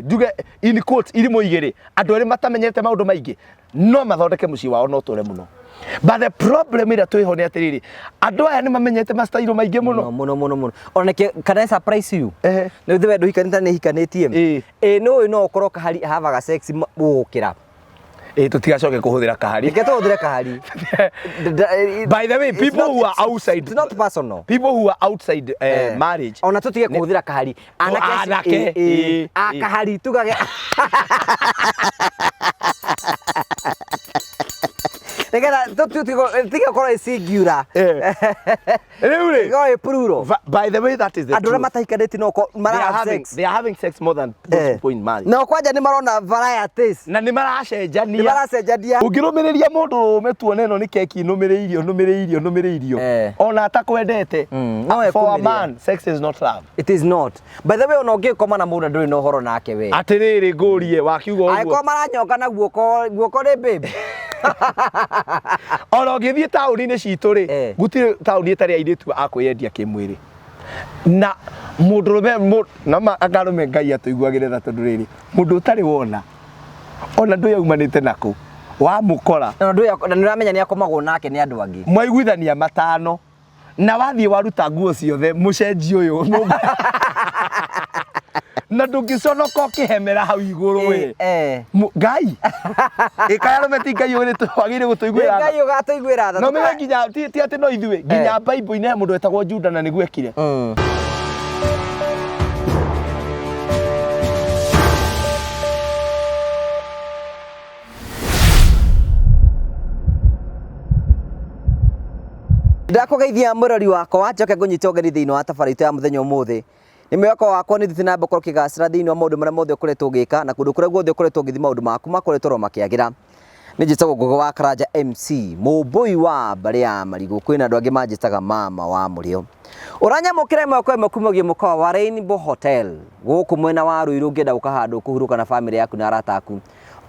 Njuge in quotes irimũ igĩrĩ, andũ erĩ matamenyete maũndũ maingĩ no mathondeke mũciĩ wao no tũre mũno. But the problem ĩrĩa twĩho nĩ atĩrĩrĩ, andũ aya nĩ mamenyete mastairo maingĩ mũno. Mũno mũno mũno. Ona nĩkĩo, can I surprise you? Ehe. Nĩ ũthĩ we ndũhikanĩte na nĩ hikanĩtie. Ĩĩ. Ĩĩ nĩ ũĩ no ũkorwo kahari havaga sex gũgũkĩra. Ĩĩ tũtigacoke kũhũthĩra kahari. Reke tũhũthĩre kahari. By the way, people who are outside, It's not personal. people who are outside marriage, Ona tũtige kũhũthĩra kahari. Anake acio- anake, ĩĩ, ĩĩ, ĩĩ. A ĩĩ. kahari tugage. Nĩgetha tige gũkorwo ĩ singular. Eh. Rĩu rĩ, Ĩkorwo ĩ plural. By the way, that is the Andũ arĩa truth. matahikanĩtie no ũkorwo They mara are have having, sex. they are having sex more than those Eh. people in marriage. No kwanja nĩ marona varieties. Na nĩ maracenjania. Nĩ maracenjania. Ũngĩrũmĩrĩria mũndũ ũrũme tuone ĩno nĩ keki nũmĩrĩirio nũmĩrĩirio nũmĩrĩirio Eh. ona atakwendete. No For a ekũmĩrĩa. man, sex is not love. It is not. By the way, ona ũngĩkoma na mũndũ na ndũrĩ na ũhoro nake we. Atĩrĩrĩ ngũrie wakiuga ũguo. Angĩkorwo maranyonga na guoko, guoko nĩ babe. Ona ũngĩthiĩ taũni-inĩ citũ rĩ, Eh. gũtirĩ taũni ĩtarĩ airĩtu a kwĩyendia kĩmwĩrĩ. Na mũndũrũme na ma anga arũme Ngai atũiguagĩre tha tondũ rĩrĩ, mũndũ ũtarĩ wona ona ndũĩ aumanĩte nakũ, wamũkora Na ndũĩ na nĩũramenya nĩakomagwo nake nĩ andũ angĩ. mwaiguithania matano na wathiĩ waruta nguo ciothe mũcenji ũyũ na ndũngĩconoka ũkĩhemera hau igũrũ ĩ. Eh. Ngai ĩkaya arũme ti Ngai wagĩrĩire Nĩ gũtũiguĩra tha. Ngai ũgatũiguĩra tha. No menye nginya ti atĩ no ithuĩ nginya Bible-inĩ he mũndũ wetagwo Juda na nĩguo ekire. Ndakũgeithia mũrori wakwa njoke ngũnyite ũgeni thĩinĩ wa tabarĩra itũ ya mũthenya ũmũthĩ. Nĩ mwĩhoko wakwa nĩ ũthiĩte na mbere gũkorwo ũkĩgacĩra thĩinĩ wa maũndũ marĩa mothe ũkoretwo ũgĩka na kũndũ kũrĩa guothe ũkoretwo ũgĩthiĩ maũndũ maku makoretwo oro makĩagĩra. Nĩ njĩtagwo Ngũgĩ wa Karanja MC, mũmbũi wa mbarĩ ya Marigũ. Kwĩna andũ angĩ manjĩtaga mama wa mũrĩo. Ũranyamũkĩra ĩmwe kwa ĩmwe kumagia mũkawa wa Rainbow Hotel gũkũ mwena wa Ruiru ũngĩenda gũka handũ kũhurũka na bamĩrĩ yaku na arata aku.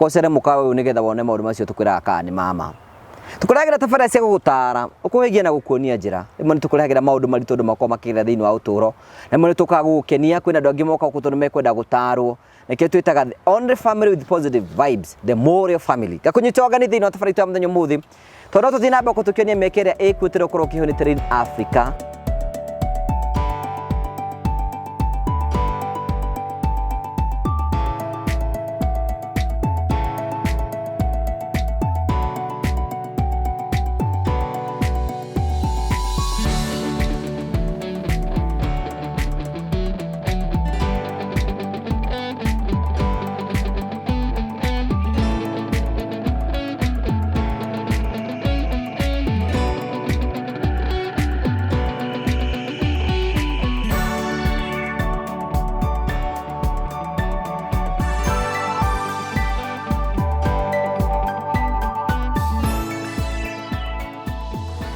Ũcere mũkawa ũyũ nĩgetha wone maũndũ macio tũkwĩraga kana nĩ mama. Tũkũrehagĩra tabarĩra cia gũgũtara, ũkũhĩgia na gũkuonia njĩra. Rĩmwe nĩ tũkũrehagĩra maũndũ maritũ andũ makoragwo makĩgerera thĩinĩ wa ũtũũro. Rĩmwe nĩ tũkaga gũgũkenia, kwĩna andũ angĩ mokaga gũkũ tondũ mekwenda gũtarwo. Nĩkĩo twĩtaga the only family with positive vibes, the Morio family. Ngakũnyita ũgeni thĩinĩ wa tabarĩra itũ ya mũthenya ũmũthĩ. Tondũ no tũthiĩ na mbere tũkĩonia mĩeke ĩrĩa ĩkuo tũrĩa ũkorwo ũkĩheo nĩ Terrain Africa.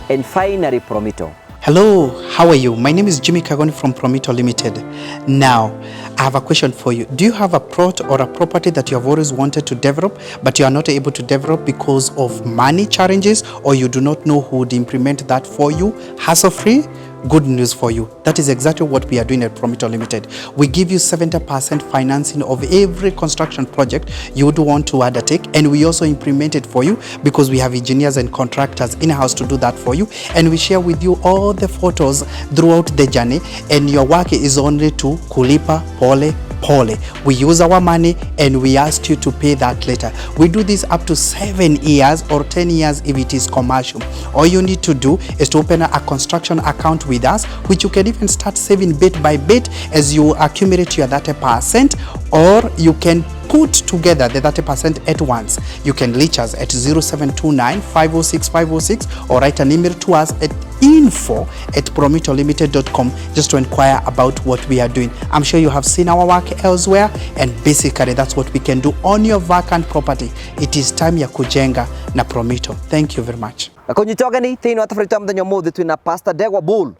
And finally, Promito. Hello, how are you? My name is Jimmy Kagoni from Promito Limited. Now, I have a question for you. Do you have a plot or a property that you have always wanted to develop, but you are not able to develop because of money challenges, or you do not know who would implement that for you hassle-free? Good news for you. That is exactly what we are doing at Promito Limited. We give you 70% financing of every construction project you would want to undertake, and we also implement it for you because we have engineers and contractors in-house to do that for you, and we share with you all the photos throughout the journey, and your work is only to kulipa pole pole. We use our money and we ask you to pay that later. We do this up to 7 years or 10 years if it is commercial. All you need to do is to open a construction account with us, which you can even start saving bit by bit as you accumulate your 30%, or you can put together the 30% at once. You can reach us at 0729 506 506 or write an email to us at info@promitolimited.com just to inquire about what we are doing. I'm sure you have seen our work elsewhere, and basically that's what we can do on your vacant property. It is time ya kujenga na Promito. Thank you very much. Kũnyita ũgeni thĩinĩ wa tabarĩra itũ ya mũthenya ũmũthĩ twĩna Pastor Ndegwa Bull.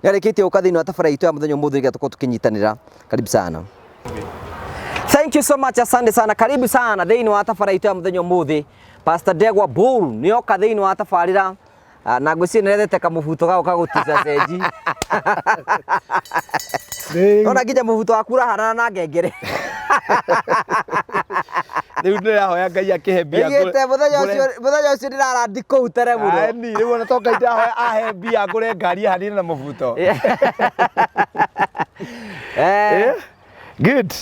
Nĩarĩkĩtie gũka thĩinĩ wa tabarĩra itũ ya mũthenya ũmũthĩ nĩgetha tũkorwo tũkĩnyitanĩra. Karibu sana. Thank you so much, asante sana. Karibu sana thĩinĩ wa tabarĩra itũ ya mũthenya ũmũthĩ. Pastor Ndegwa Bull nĩoka thĩinĩ wa tabarĩra. Na ngwĩciria nĩarethete kamũbuto gako ka gũtuca cenji. Rĩu- Ona nginya mũbuto waku ũrahanana na ngengere. Rĩu ndĩrahoya Ngai akĩhe mbia ngũre- Ĩgĩte mũthenya ngũre- ũcio mũthenya ũcio ndĩrarandi kũu tene mũno. Ani, rĩu ona to Ngai ndĩrahoya ahe mbia ngũre ngari ĩhanine na mũbuto. Eh, Eh, Good.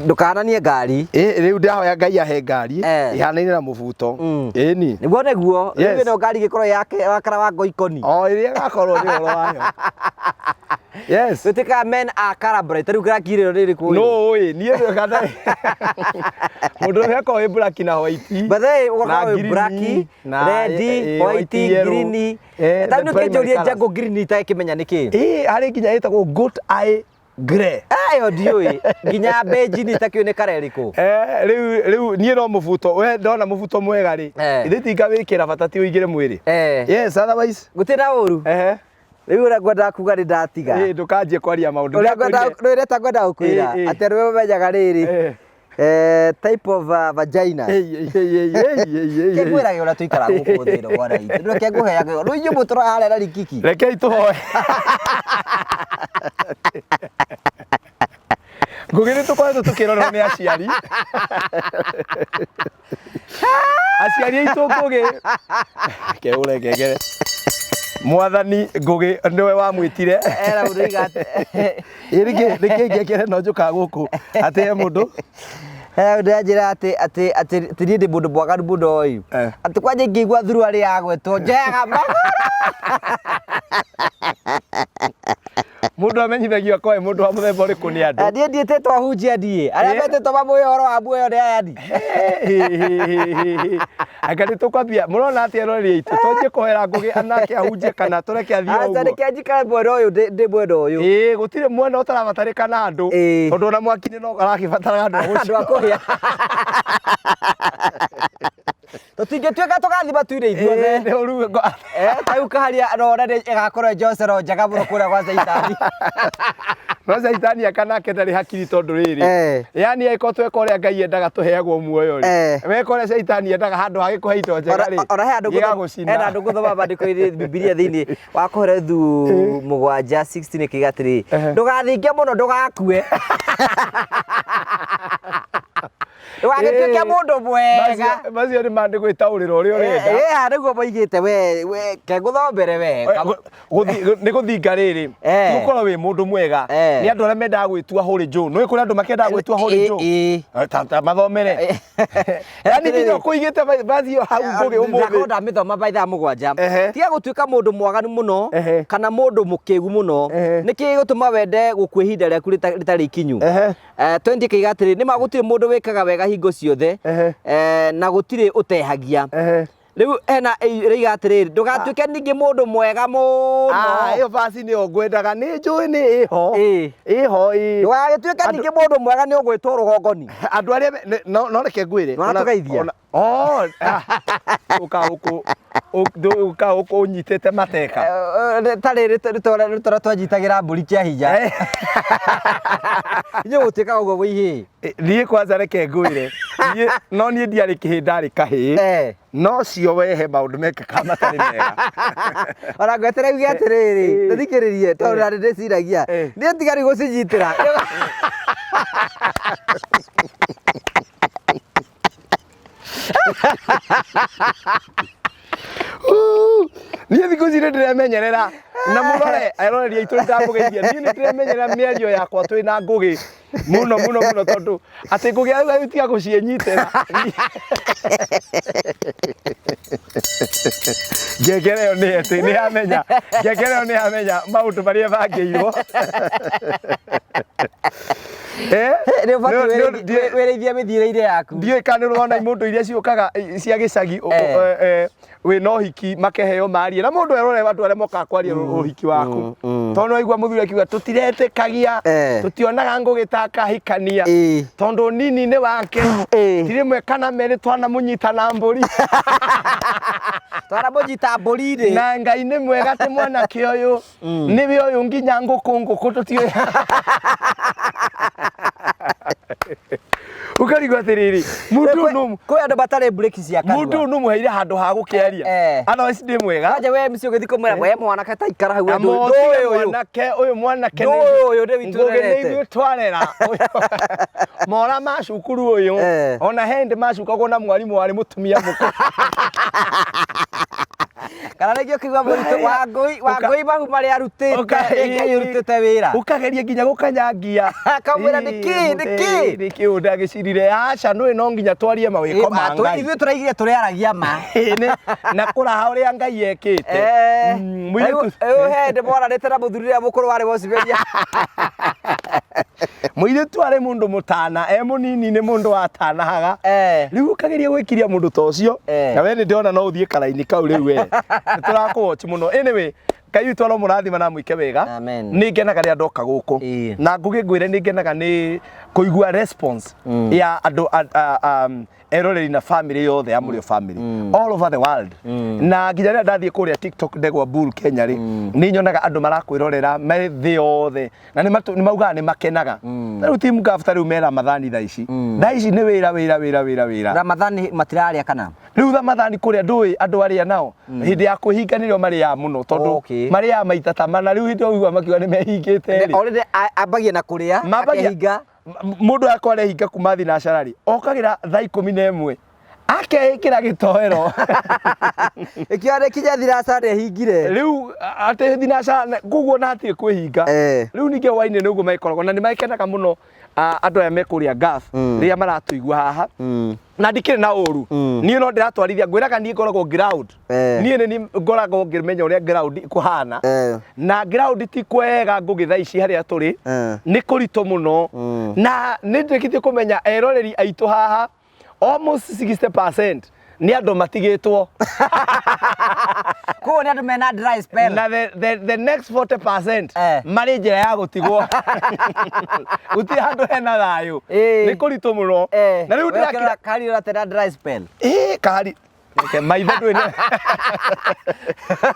ndũkananie ngari. Eh, rĩu ndĩrahoya Ngai ahe ngari Eh. ĩhanaine na mũbuto. Mm. Ĩni. Nĩguo nĩguo. Yes. Rĩu ĩno ngari ĩgĩkorwo yake wakara wa ngoikoni. O ĩrĩa ĩgakorwo nĩ ũhoro wayo. Yes. Gũtuĩkaga men are colorblind. Ta rĩu ngaki ĩno nĩ ĩrĩkũ? No ĩ, niĩ nĩ kana mũndũ ũrĩa akorwo wĩ black na white. By the way, na ũgakorwo wĩ green, black, na, red, white, yellow. green. Eh, Ta the rĩu primary kĩnjũrie colours. njango green itakĩmenya nĩ kĩ. Ĩ, harĩ nginya ĩtagwo goat eye grey. Ĩyo ndiũĩ. Nginya beige nĩ itakĩũĩ nĩ kara ĩrĩkũ. Eh, rĩu rĩu niĩ no mũbuto we ndona mũbuto mwega rĩ Eh. ithe tingawĩkĩra bata ti ũingĩre mwĩrĩ. Eh. Yes, otherwise Gũtirĩ na ũru. ehe Rĩu ũrĩa ngwendaga kuga nĩ ndatiga. ĩ ndũkanjie kwaria maũndũ. Ũrĩa ngwendaga Ndakwĩrire- ũrĩa ngwendaga gũkwĩra Ĩ, ĩ. atĩ arũme mamenyaga rĩrĩ Eh. type of vagina. Ĩ, ĩ, ĩ, ĩ, ĩ, ĩ, ĩ, ĩ. Kĩngwĩrage ũrĩa tũikaraga gũkũ thĩ ĩno bwana itũ. Reke ngũheage rĩu inyuĩ mũtũraga harĩa na rikiki. Rekei tũhoe. Ngũgĩ nĩ tũkoretwo tũkĩrorwo nĩ aciari. Aciari aitũ Ngũgĩ. Reke ũre ngengere. Mwathani Ngũgĩ nĩwe wamwĩtire. Era mũndũ oiga atĩ Ĩ nĩkĩ nĩkĩ ngengere no njũkaga gũkũ atĩ he mũndũ He ũndũ anjĩra atĩ atĩ atĩ atĩ niĩ ndĩ mũndũ mwaganu mũno ĩ. Eh. Atĩ kwanja ingĩigua thuruarĩ yagwetwo njoyaga magũrũ. Mũndũ amenyithagio akorwo e mũndũ wa mũthemba ũrĩkũ nĩ andũ. Niĩ ndiĩtĩtwo ahunjia niĩ. Arĩa Eh. metĩtwo mamũhe ũhoro wa muoyo nĩ aya ni. Anga nĩ tũkwambia mũrona atĩ eroreri aitũ twanjie kũhoera Ngũgĩ anake ahunjie kana tũreke athiĩ o Aca ũguo. reke njikare mwena ũyũ ndĩ mwena ũyũ. Ĩĩ gũtirĩ mwena ũtarabatarĩkana andũ Ĩĩ. tondũ ona mwaki-inĩ no arakĩbataraga andũ a Andũ a kũhĩa. Tũtingĩtuĩka tũgathiĩ matu-inĩ ithuothe. Ĩĩ, nĩ ũru Eh, ta rĩu kaharia rora nĩ ĩgakorwo njocero njega mũno kũrĩa gwa Caitani. no caitani akanake ndarĩ hakiri tondũ rĩrĩ Eh. yani angĩkorwo tweka ũrĩa Ngai endaga tũheagwo muoyo rĩ Eh. weka ũrĩa caitani endaga handũ ha gĩkũhe indo njega rĩ Ona he andũ gĩgagũcina. hena andũ ngũthoma maandĩko-inĩ Bibilia thĩinĩ wa Kohelethu 7:16 ĩkiuga atĩrĩ Ehe. ndũgathinge mũno ndũgakue ndũgagĩtuĩke Ĩĩ. mũndũ mwega Macio- macio nĩ ma nĩ gwĩtaũrĩra ũrĩa ũrenda ĩ nĩguo moigĩte we we ke ngũthombere we Nĩ gũthinga rĩrĩ Eh. ti gũkorwo wĩ mũndũ mwega Eh. nĩ andũ arĩa mendaga gwĩtua Holy Joe nĩ kũrĩ andũ makĩendaga gwĩtua Holy Ĩ, Joe ĩ. Eh, ta mathomere yani nginya ũkũigĩte vazi ĩyo hau Ngũgĩ Ndakorwo ũmũthĩ ndamĩthoma by thaa mũgwanja Ehe. tiga gũtuĩka mũndũ mwaganu mũno Ehe. kana mũndũ mũkĩgu mũno Ehe. nĩkĩ gĩgũtũma wende gũkua ihinda rĩaku rĩtarĩ ikinyu Ehe. 20 kĩiga atĩrĩ nĩma gũtirĩ mũndũ wĩkaga wega hingo ciothe Ehe. na gũtirĩ ũtehagia Ehe. rĩu hena rĩiga atĩrĩrĩ ndũgatuĩke ningĩ mũndũ mwega mũno Ah, ĩyo vazi nĩyo ngwendaga nĩ njũĩ nĩ ĩho Ĩ. ĩho ĩ ndũgagĩtuĩke ningĩ mũndũ mwega nĩ ũgwĩtwo rũgongoni andũ arĩa no reke ngwĩre Nĩwatũgeithia? Oh, ũka gũkũ ũnyitĩte mateka tarĩ rĩtwa twanyitagĩra mbũri kĩa hinya Eh. inyuĩ mũtuĩkaga ũguo mwĩ ihĩĩ Niĩ kwanza reke ngwĩre no niĩ ndiarĩ kĩhĩ ndarĩ kahĩĩ Eh. no cio wehe maũndũ mekĩkaga matarĩ mega ona ngwetere uge atĩrĩrĩ Eh. tũthikĩrĩrie tondũ Eh. narĩ ndĩciragia Eh. niĩ tiga rĩu gũcinyitĩra Niĩ thikũ ici nĩ ndĩremenyerera na mũrore eroreri aitũ nĩ ndamũgeithia niĩ nĩ ndĩremenyerera mĩario yakwa twĩ na Ngũgĩ mũno mũno mũno tondũ atĩ Ngũgĩ arauga rĩu tiga gũciĩnyitĩra ngengere ĩyo nĩ atĩ nĩ yamenya ngengere ĩyo nĩ yamenya maũndũ marĩa ĩbangĩirwo. Eh? Nĩ ũbatiĩ wĩrĩithie mĩthiĩre-inĩ yaku. Ndiũĩ kana nĩ ũrona mũndũ iria ciũkaga cia gĩcagi Eh. wĩna ũhiki makeheo marie na mũndũ erore andũ arĩa mokaga kwaria ũhiki waku tondũ waigua mũthuri akiuga tũtiretĩkagia Eh. tũtionaga Ngũgĩ ta akahikania Ĩ. tondũ nini-inĩ wake Ĩ. ti rĩmwe kana merĩ twanamũnyita na mbũri Twanamũnyita mbũri-rĩ. Na Ngai nĩ mwega atĩ mwanake ũyũ nĩwe ũyũ nginya ngũkũ ngũkũ tũtiũĩ. Ũkarigwo atĩrĩrĩ, mũndũ ũyũ no Kwĩ andũ matarĩ breki cia kanua. Mũndũ ũyũ nũmũheire handũ ha gũkĩaria. Eh. Otherwise ndĩ mwega. Kwanja we MC ũgĩthiĩ kũmwĩra we mwanake ta ikara hau we ndũĩ Amo, ndũĩ tiga ũyũ. Mwanake ũyũ mwanake Ndũĩ ũyũ nĩ witũ Ngũgĩ nĩ ũrerete. ithuĩ twarera. Mora ma cukuru ũyũ. Eh. Ona he hĩndĩ macukagwo na mwarimũ warĩ mũtumia mũkũrũ. Kana rĩngĩ ũkĩigua mũritũ Wangũi Wangũi mahu marĩa arutĩte rĩngĩ ũrutĩte wĩra. Ũkageria nginya gũkanyangia. Akamwĩra nĩkĩ nĩkĩ. Nĩkĩ ũyũ ndagĩcirire aca ndũĩ no nginya twarie mawĩko ma Ngai. Ithuĩ tũraigire tũrĩaragia ma. Ĩĩ, na kũraha ũrĩa Ngai ekĩte. Eh. Mũirĩtu Rĩu he ndĩ mwaranĩte na mũthuri ũrĩa mũkũrũ warĩ Wociberia. Mũirĩtu arĩ mũndũ mũtana e mũnini nĩ mũndũ watanahaga. Eh. Rĩu ũkageria gwĩkiria mũndũ ta ũcio Eh. na we nĩ ndĩrona no ũthiĩ karaini kau rĩu we nĩ tũrakũwatch mũno. Anyway, Ngai witũ aromũrathima na amwĩke wega. Amen. Nĩ ngenaga rĩrĩa ndoka gũkũ Ĩĩ. na ngũgĩ ngwĩre nĩ ngenaga nĩ kũigua response ya andũ eroreri na family yothe ya Mũrĩo family all over the world na nginya rĩrĩa ndathiĩ kũrĩa TikTok Ndegwa Bull Kenya rĩ nĩ nyonaga andũ marakwĩrorera me thĩ yothe na nĩ maugaga nĩ makenaga. Ta rĩu team Gulf ta rĩu me Ramadhani thaa ici, thaa ici nĩ wĩra wĩra wĩra wĩra wĩra. Ramadhani matirarĩa kana? Rĩu Ramadhani kũrĩa ndũĩ andũ arĩa nao hĩndĩ ya kwĩhinga nĩrĩo marĩaga mũno tondũ marĩaga maita ta mana. Rĩu hĩndĩ ĩyo ũigua makiuga nĩ mehingĩte rĩ, Already ambagia na kũrĩa Mambagia- akehinga. Mũndũ akwa arehinga kuma thinacara rĩ, okagĩra thaa 11 akeĩkĩra gĩtoero. Ĩkĩo arĩkinya thinacara nĩehingire. Rĩu atĩ thinacara koguo na hatirĩ kwĩhinga. Rĩu ningĩ hwainĩ nĩguo magĩkoragwo na nĩ makenaga mũno andũ aya me kũrĩa Gulf rĩrĩa maratũigua haha na ndikĩrĩ na ũru niĩ no ndĩratwarithia ngwĩraga niĩ ngoragwo ground. Niĩ nĩ niĩ ngoragwo ngĩmenya ũrĩa ground kũhana na ground ti kwega Ngũgĩ thaa ici harĩa tũrĩ nĩ kũritũ mũno na nĩ ndĩkĩtie kũmenya eroreri aitũ haha almost 60% nĩ andũ matigĩtwo. Koguo nĩ andũ mena dry spell. Na the next 40% marĩ njĩra ya gũtigwo, gũtirĩ handũ hena thayũ. Nĩ kũritũ mũno na rĩu We ndĩrakira ũkĩrora Kahari ũratera dry spell. Ĩĩ, kahari Reke, maitho ndũĩ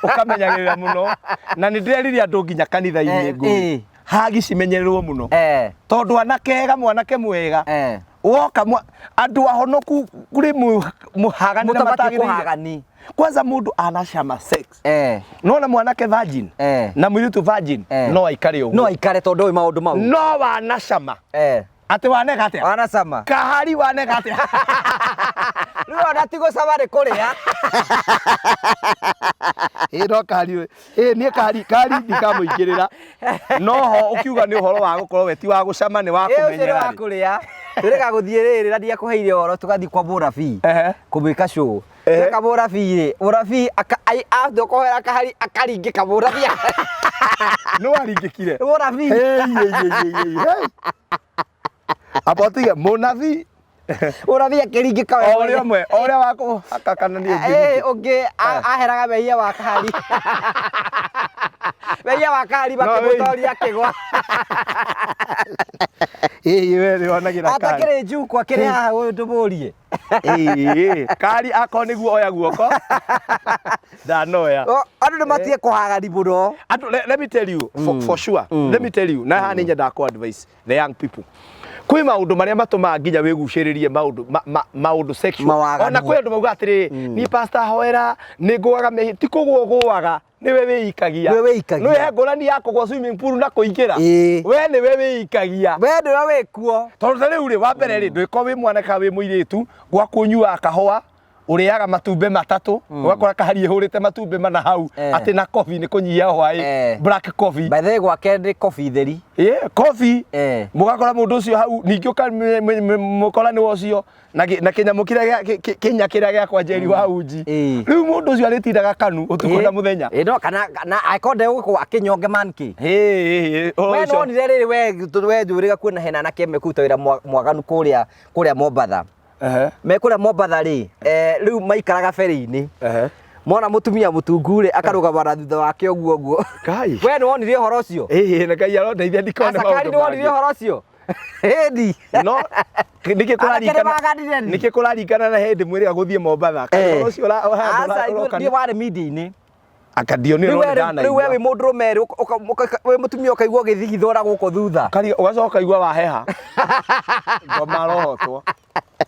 ũkamenyagĩrĩra mũno na nĩ ndĩreririe andũ nginya kanitha-inĩ Ngũgĩ hagi cimenyererwo mũno tondũ anake ega mwanake mwega woka andũ ahonoku kũrĩ mũhagani na Mũtabatiĩ matagĩrĩire. kũhagani. Kwanza mũndũ anacama sex nona mwanake virgin na mũirĩtu virgin no aikare ũguo. No aikare tondũ ũĩ maũndũ mau. No wanacama atĩ waneka atĩa? Wanacama. Kahari waneka atĩa? Rĩu ona ti gũcama nĩ kũrĩa. Ĩ no kahari ĩ niĩ kahari kahari ndikamũingĩrĩra no ho ũkiuga nĩ ũhoro wa gũkorwo we ti wa gũcama nĩ wa Ĩ ũcio nĩ kũmenyera wa rĩ. kũrĩa. Tũrĩga gũthiĩ rĩrĩ na ndiakũheire ũhoro tũgathiĩ kwa mũrabii kũmwĩka show. Tweka mũrabii rĩ, mũrabii atua kũhoera kahari akaringĩka mũrabii. Nĩ waringĩkire? Mũrabii. Hey, hey, hey, hey, hey, hey. Amba ũtige mũnabii. Mũrabii akĩringĩka we O ũrĩa mwene. ũmwe, o ũrĩa wa kũhaka kana nĩ ũngĩ. Ĩ ũngĩ aheraga mehia wa kahari. Mehia wa kahari No, makĩmũtoria akĩgwa. Ĩ we nĩ wonagĩra kahari. Atakĩrĩ njukwa akĩrĩ haha ũyũ ndũmũrie. Ĩ kahari akorwo nĩguo oya guoko ndanoya. Andũ nĩ matige kũhagani mũno. Andũ, let me tell you for sure, let me tell you na haha nĩ nyendaga kũ advise the young people kwĩ maũndũ marĩa matũmaga nginya wĩgucĩrĩrie maũndũ maũndũ sexual. Mawaganu. Ona kwĩ andũ maugaga atĩrĩrĩ, niĩ pastor hoera nĩ ngũaga mehia. Ti kũgũa ũgũaga, nĩwe wĩikagia. Nĩwe wĩikagia. Nĩwe he ngũrani ya kũgũa swimming pool na kũingĩra. Ĩĩ. We nĩwe wĩikagia. We nĩwe wĩkuo. Tondũ ta rĩu rĩ, wa mbere rĩ, ndũgĩkorwo wĩ mwana kana wĩ mũirĩtu gwaku ũnyuaga kahũa ũrĩaga matumbĩ matatũ ũgakora kahari ĩhũrĩte matumbĩ mana hau atĩ na coffee nĩ kũnyia hwaĩ black coffee. By the way gwake nĩ coffee theri. Yeah, coffee. Mũgakora mũndũ ũcio hau ningĩ ũkamũkora nĩ ũcio na kĩnyamũ kĩrĩa kĩnya kĩrĩa gĩakwa Njeri wa uji. Rĩu mũndũ ũcio arĩtindaga kanu ũtukũ na mũthenya. Ĩ no kana na angĩkorwo ndegũkwo akĩnyonge man kĩ. We nonire rĩrĩ we njũrĩga kuona hena anake mekũruta wĩra mwaganu kũrĩa kũrĩa Mombatha. Me kũrĩa Mombatha rĩ, rĩu maikaraga ferĩ-inĩ. Mona mũtumia mũtungu rĩ, akarũgama na thutha wake ũguo ũguo. Ngai. We nĩ wonire ũhoro ũcio? Ĩĩ, na Ngai arondeithia ndikone Aca Kari maũndũ nĩ wonire mangĩ. ũhoro ũcio? Ĩni. No nĩkĩ Anake nĩ maganire ni. nĩkĩ kũraringana na hĩndĩ mwĩrĩga gũthiĩ Mombatha? Kana ũhoro ũcio Aca, ũroka niĩ warĩ media-inĩ. Akandionire Rĩu no we rĩu we ndanaigua. wĩ mũndũrũme rĩ, wĩ mũtumia ũkaigua ũgĩthigithũra gũkũ thutha. Kari ũgacoka ũkaigua waheha. Ngoma arohotwo.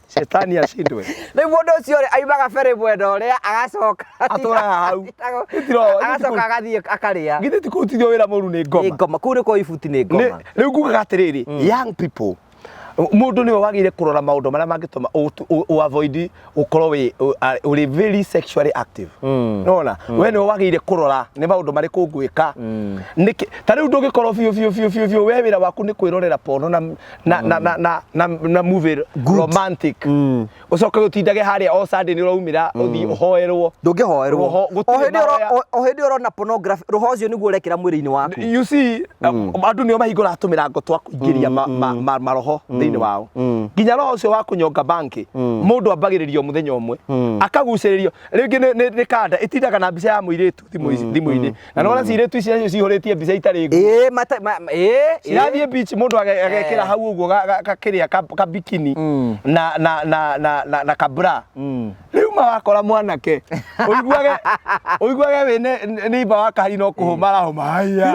Shetani ashindwe. Rĩu mũndũ ũcio rĩ, aimaga berĩ mwena ũrĩa agacoka Atũraga hau. Agacoka agathiĩ akarĩa. Githĩ ti kũrutithio wĩra mũru nĩ Nĩ ngoma. ngoma kũu nĩ kwa ibuti nĩ ngoma. Rĩu ngugaga atĩrĩrĩ, young people, mũndũ nĩwe wagĩrĩire kũrora maũndũ marĩa mangĩtũma ũ avoid ũkorwo wĩ ũrĩ very sexually active. Nĩwona? We nĩwe wagĩrĩire kũrora nĩ maũndũ marĩkũ ngwĩka. Nĩkĩ ta rĩu ndũngĩkorwo biũ biũ biũ biũ biũ we wĩra waku nĩ kwĩrorera porno na na na na na na, na movie romantic. Ũcoke ũtindage harĩa o Sunday nĩ ũraumĩra ũthiĩ ũhoerwo. Ndũngĩhoerwo. Roho- gũtirĩ O hĩndĩ ĩyo mahoya. o hĩndĩ ĩyo ũrona pornography, roho ũcio nĩguo ũrekĩra mwĩrĩ-inĩ waku. You see, andũ nĩo mahingũraga tũmĩrango twa kũingĩria maroho thĩinĩ wao. Nginya roho ũcio wa kũnyonga banki, mũndũ ambagĩrĩrio mũthenya ũmwe, akagucĩrĩrio. Rĩngĩ nĩ kanda ĩtindaga na mbica ya mũirĩtu thimũ-inĩ. Na nĩwona ciirĩtu ici nacio cihũrĩtie mbica itarĩ nguo. Ĩĩ mata ĩĩ ĩĩ. Cirathiĩ beach mũndũ agekĩra hau ũguo gakĩrĩa ka bikini na na na na na na kabra. Rĩu ma wakora mwanake ũiguage ũiguage wĩ neighbor wa kahari no kũhũma arahũma haya.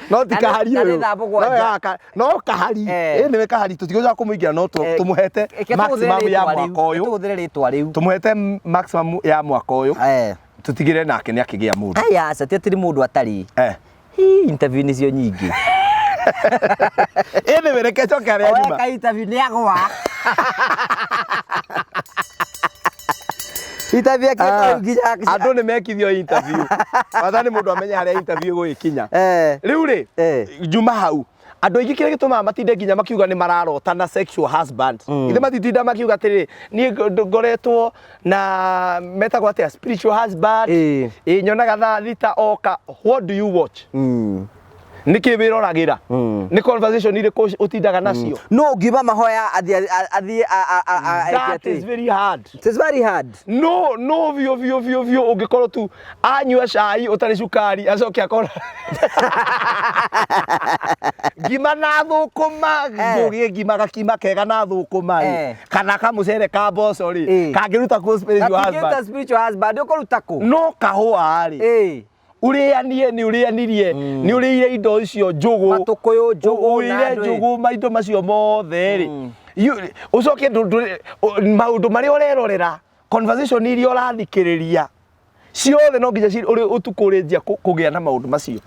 No ti Na nĩ- kahari na nĩ ũyũ. thaa mũgwanja. No no kahari. Eh. Ĩ nĩwe kahari tũtigũcoka kũmũingĩra no tũmũhete Reke tũhũthĩre maximum ya rĩtwa rĩu. mwaka ũyũ. Reke tũhũthĩre rĩtwa rĩu. Tũmũhete maximum ya mwaka ũyũ. Eh. Tũtigĩre nake nĩ akĩgĩa mũndũ. Aya aca ti atĩ nĩ mũndũ atarĩ. Eh. Hii, interview nĩcio nyingĩ. Anyway, reke njoke harĩa nyuma. Oweka interview nĩ agwa. Interview akĩte rĩu nginya Andũ nĩ mekithio interview. Bata nĩ mũndũ amenye harĩa interview ĩgũgĩkinya. Eh. Rĩu rĩ, Eh. njuma hau andũ aingĩ kĩrĩa gĩtũmaga matinde nginya makiuga nĩ mararota na sexual husband. Ithe matitinda makiuga atĩrĩrĩ, niĩ ngoretwo na metagwo atĩa spiritual husband. Ĩĩ. Ĩ nyonaga thaa thita oka. What do you watch? Nĩkĩ wĩroragĩra? Nĩ conversation irĩkũ ũtindaga nacio? No ũngiuma mahoya athiĩ athiĩ That is very hard. It is very hard. No no biũ biũ biũ biũ ũngĩkorwo tu anyua cai ũtarĩ cukari acoke akora ngima na thũkũma ngũgĩe ngima gakima kega na thũkũma rĩ Eh. kana kamũcere ka mboco rĩ Eh. kangĩruta kũ spiritual Gatingĩruta husband spiritual husband ũkũruta kũ? no kahũa rĩ Ĩĩ. ũrĩanie nĩ ũrĩanirie nĩ ũrĩire indo icio njũgũ Matũkũyũ, njũgũ, na ũrĩire ndwĩ. njũgũ maindo macio mothe rĩ ũcoke maũndũ marĩa ũrerorera conversation iria ũrathikĩrĩria ciothe no nginya ũrĩ ũtukũ ũrĩnjia kũgĩa na maũndũ macio.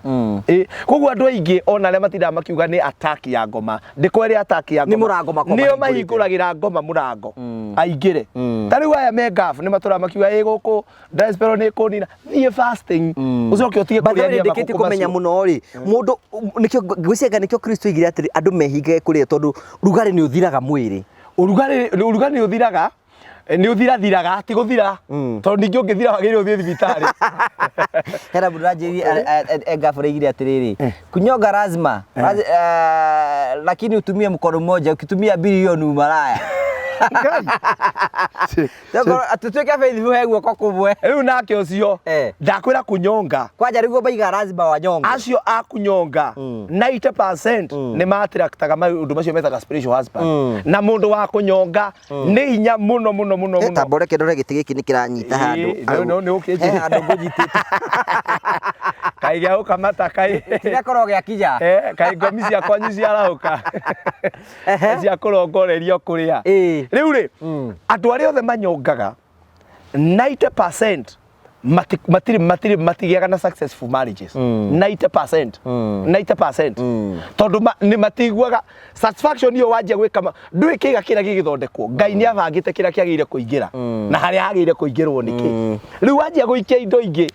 Ĩ koguo andũ aingĩ ona arĩa matindaga makiuga nĩ attack ya ngoma ndĩkwere attack ya Nĩ ngoma mũrango makoragwo nĩo mahingũrĩte. mahingũragĩra ngoma mũrango aingĩre. Ta rĩu aya me Gulf nĩ matũraga makiuga ĩ gũkũ dry spell nĩ ĩkũnina thiĩ fasting ũcoke ũtige By the way, kũrĩania ndĩkĩtie makũkũ kũmenya macio. mũno rĩ mũndũ nĩkĩo ngwĩciria nĩkĩo Kristo oigire atĩrĩ andũ mehingage kũrĩa tondũ rugarĩ nĩ ũthiraga mwĩrĩ. Ũrugarĩ ũrugarĩ nĩ ũthiraga nĩ ũthirathiraga ti gũthira tondũ ningĩ ũngĩthira wagĩrĩirwo ũthiĩ thibitarĩ. Hena mũndũ ũranjĩrire Engafo oigire atĩrĩrĩ kunyonga lazima lakini utumie mkono mmoja ukitumia mbili hiyo ni umalaya. Ngai. Atĩ tuĩke faithful he guoko kũmwe. Rĩu nake ũcio Eh. ndakwĩra kunyonga Kwanja nĩguo maigaga lazima wanyonge. acio a kunyonga 90% nĩ matraktaga maũndũ macio metaga spiritual husband na mũndũ wa kunyonga nĩ hinya mũno mũno mũno mũno. Tamba ũreke ndore gĩtĩ gĩkĩ nĩ kĩranyita handũ. Ĩĩ, no, nĩ ũkĩnjĩra. He handũ ngũnyitĩte. Kaĩ gĩa gũkamata kaĩ Kĩrakorwo gĩakinya. Kaĩ ngomi cia kwanyu ciarahũka cia kũrongorerio kũrĩa. Ĩĩ. Rĩu rĩ andũ arĩa othe manyongaga 90% matirĩ matirĩ matigĩaga na successful marriages 90% 90% tondũ nĩ matiguaga satisfaction iyo wanjia gwĩka ndũĩ kĩga kĩrĩa gĩgĩthondekwo Ngai nĩ abangĩte kĩrĩa kĩagĩrĩire kũingĩra na harĩa hagĩrĩire kũingĩrwo nĩkĩ rĩu wanjia gũikia indo ingĩ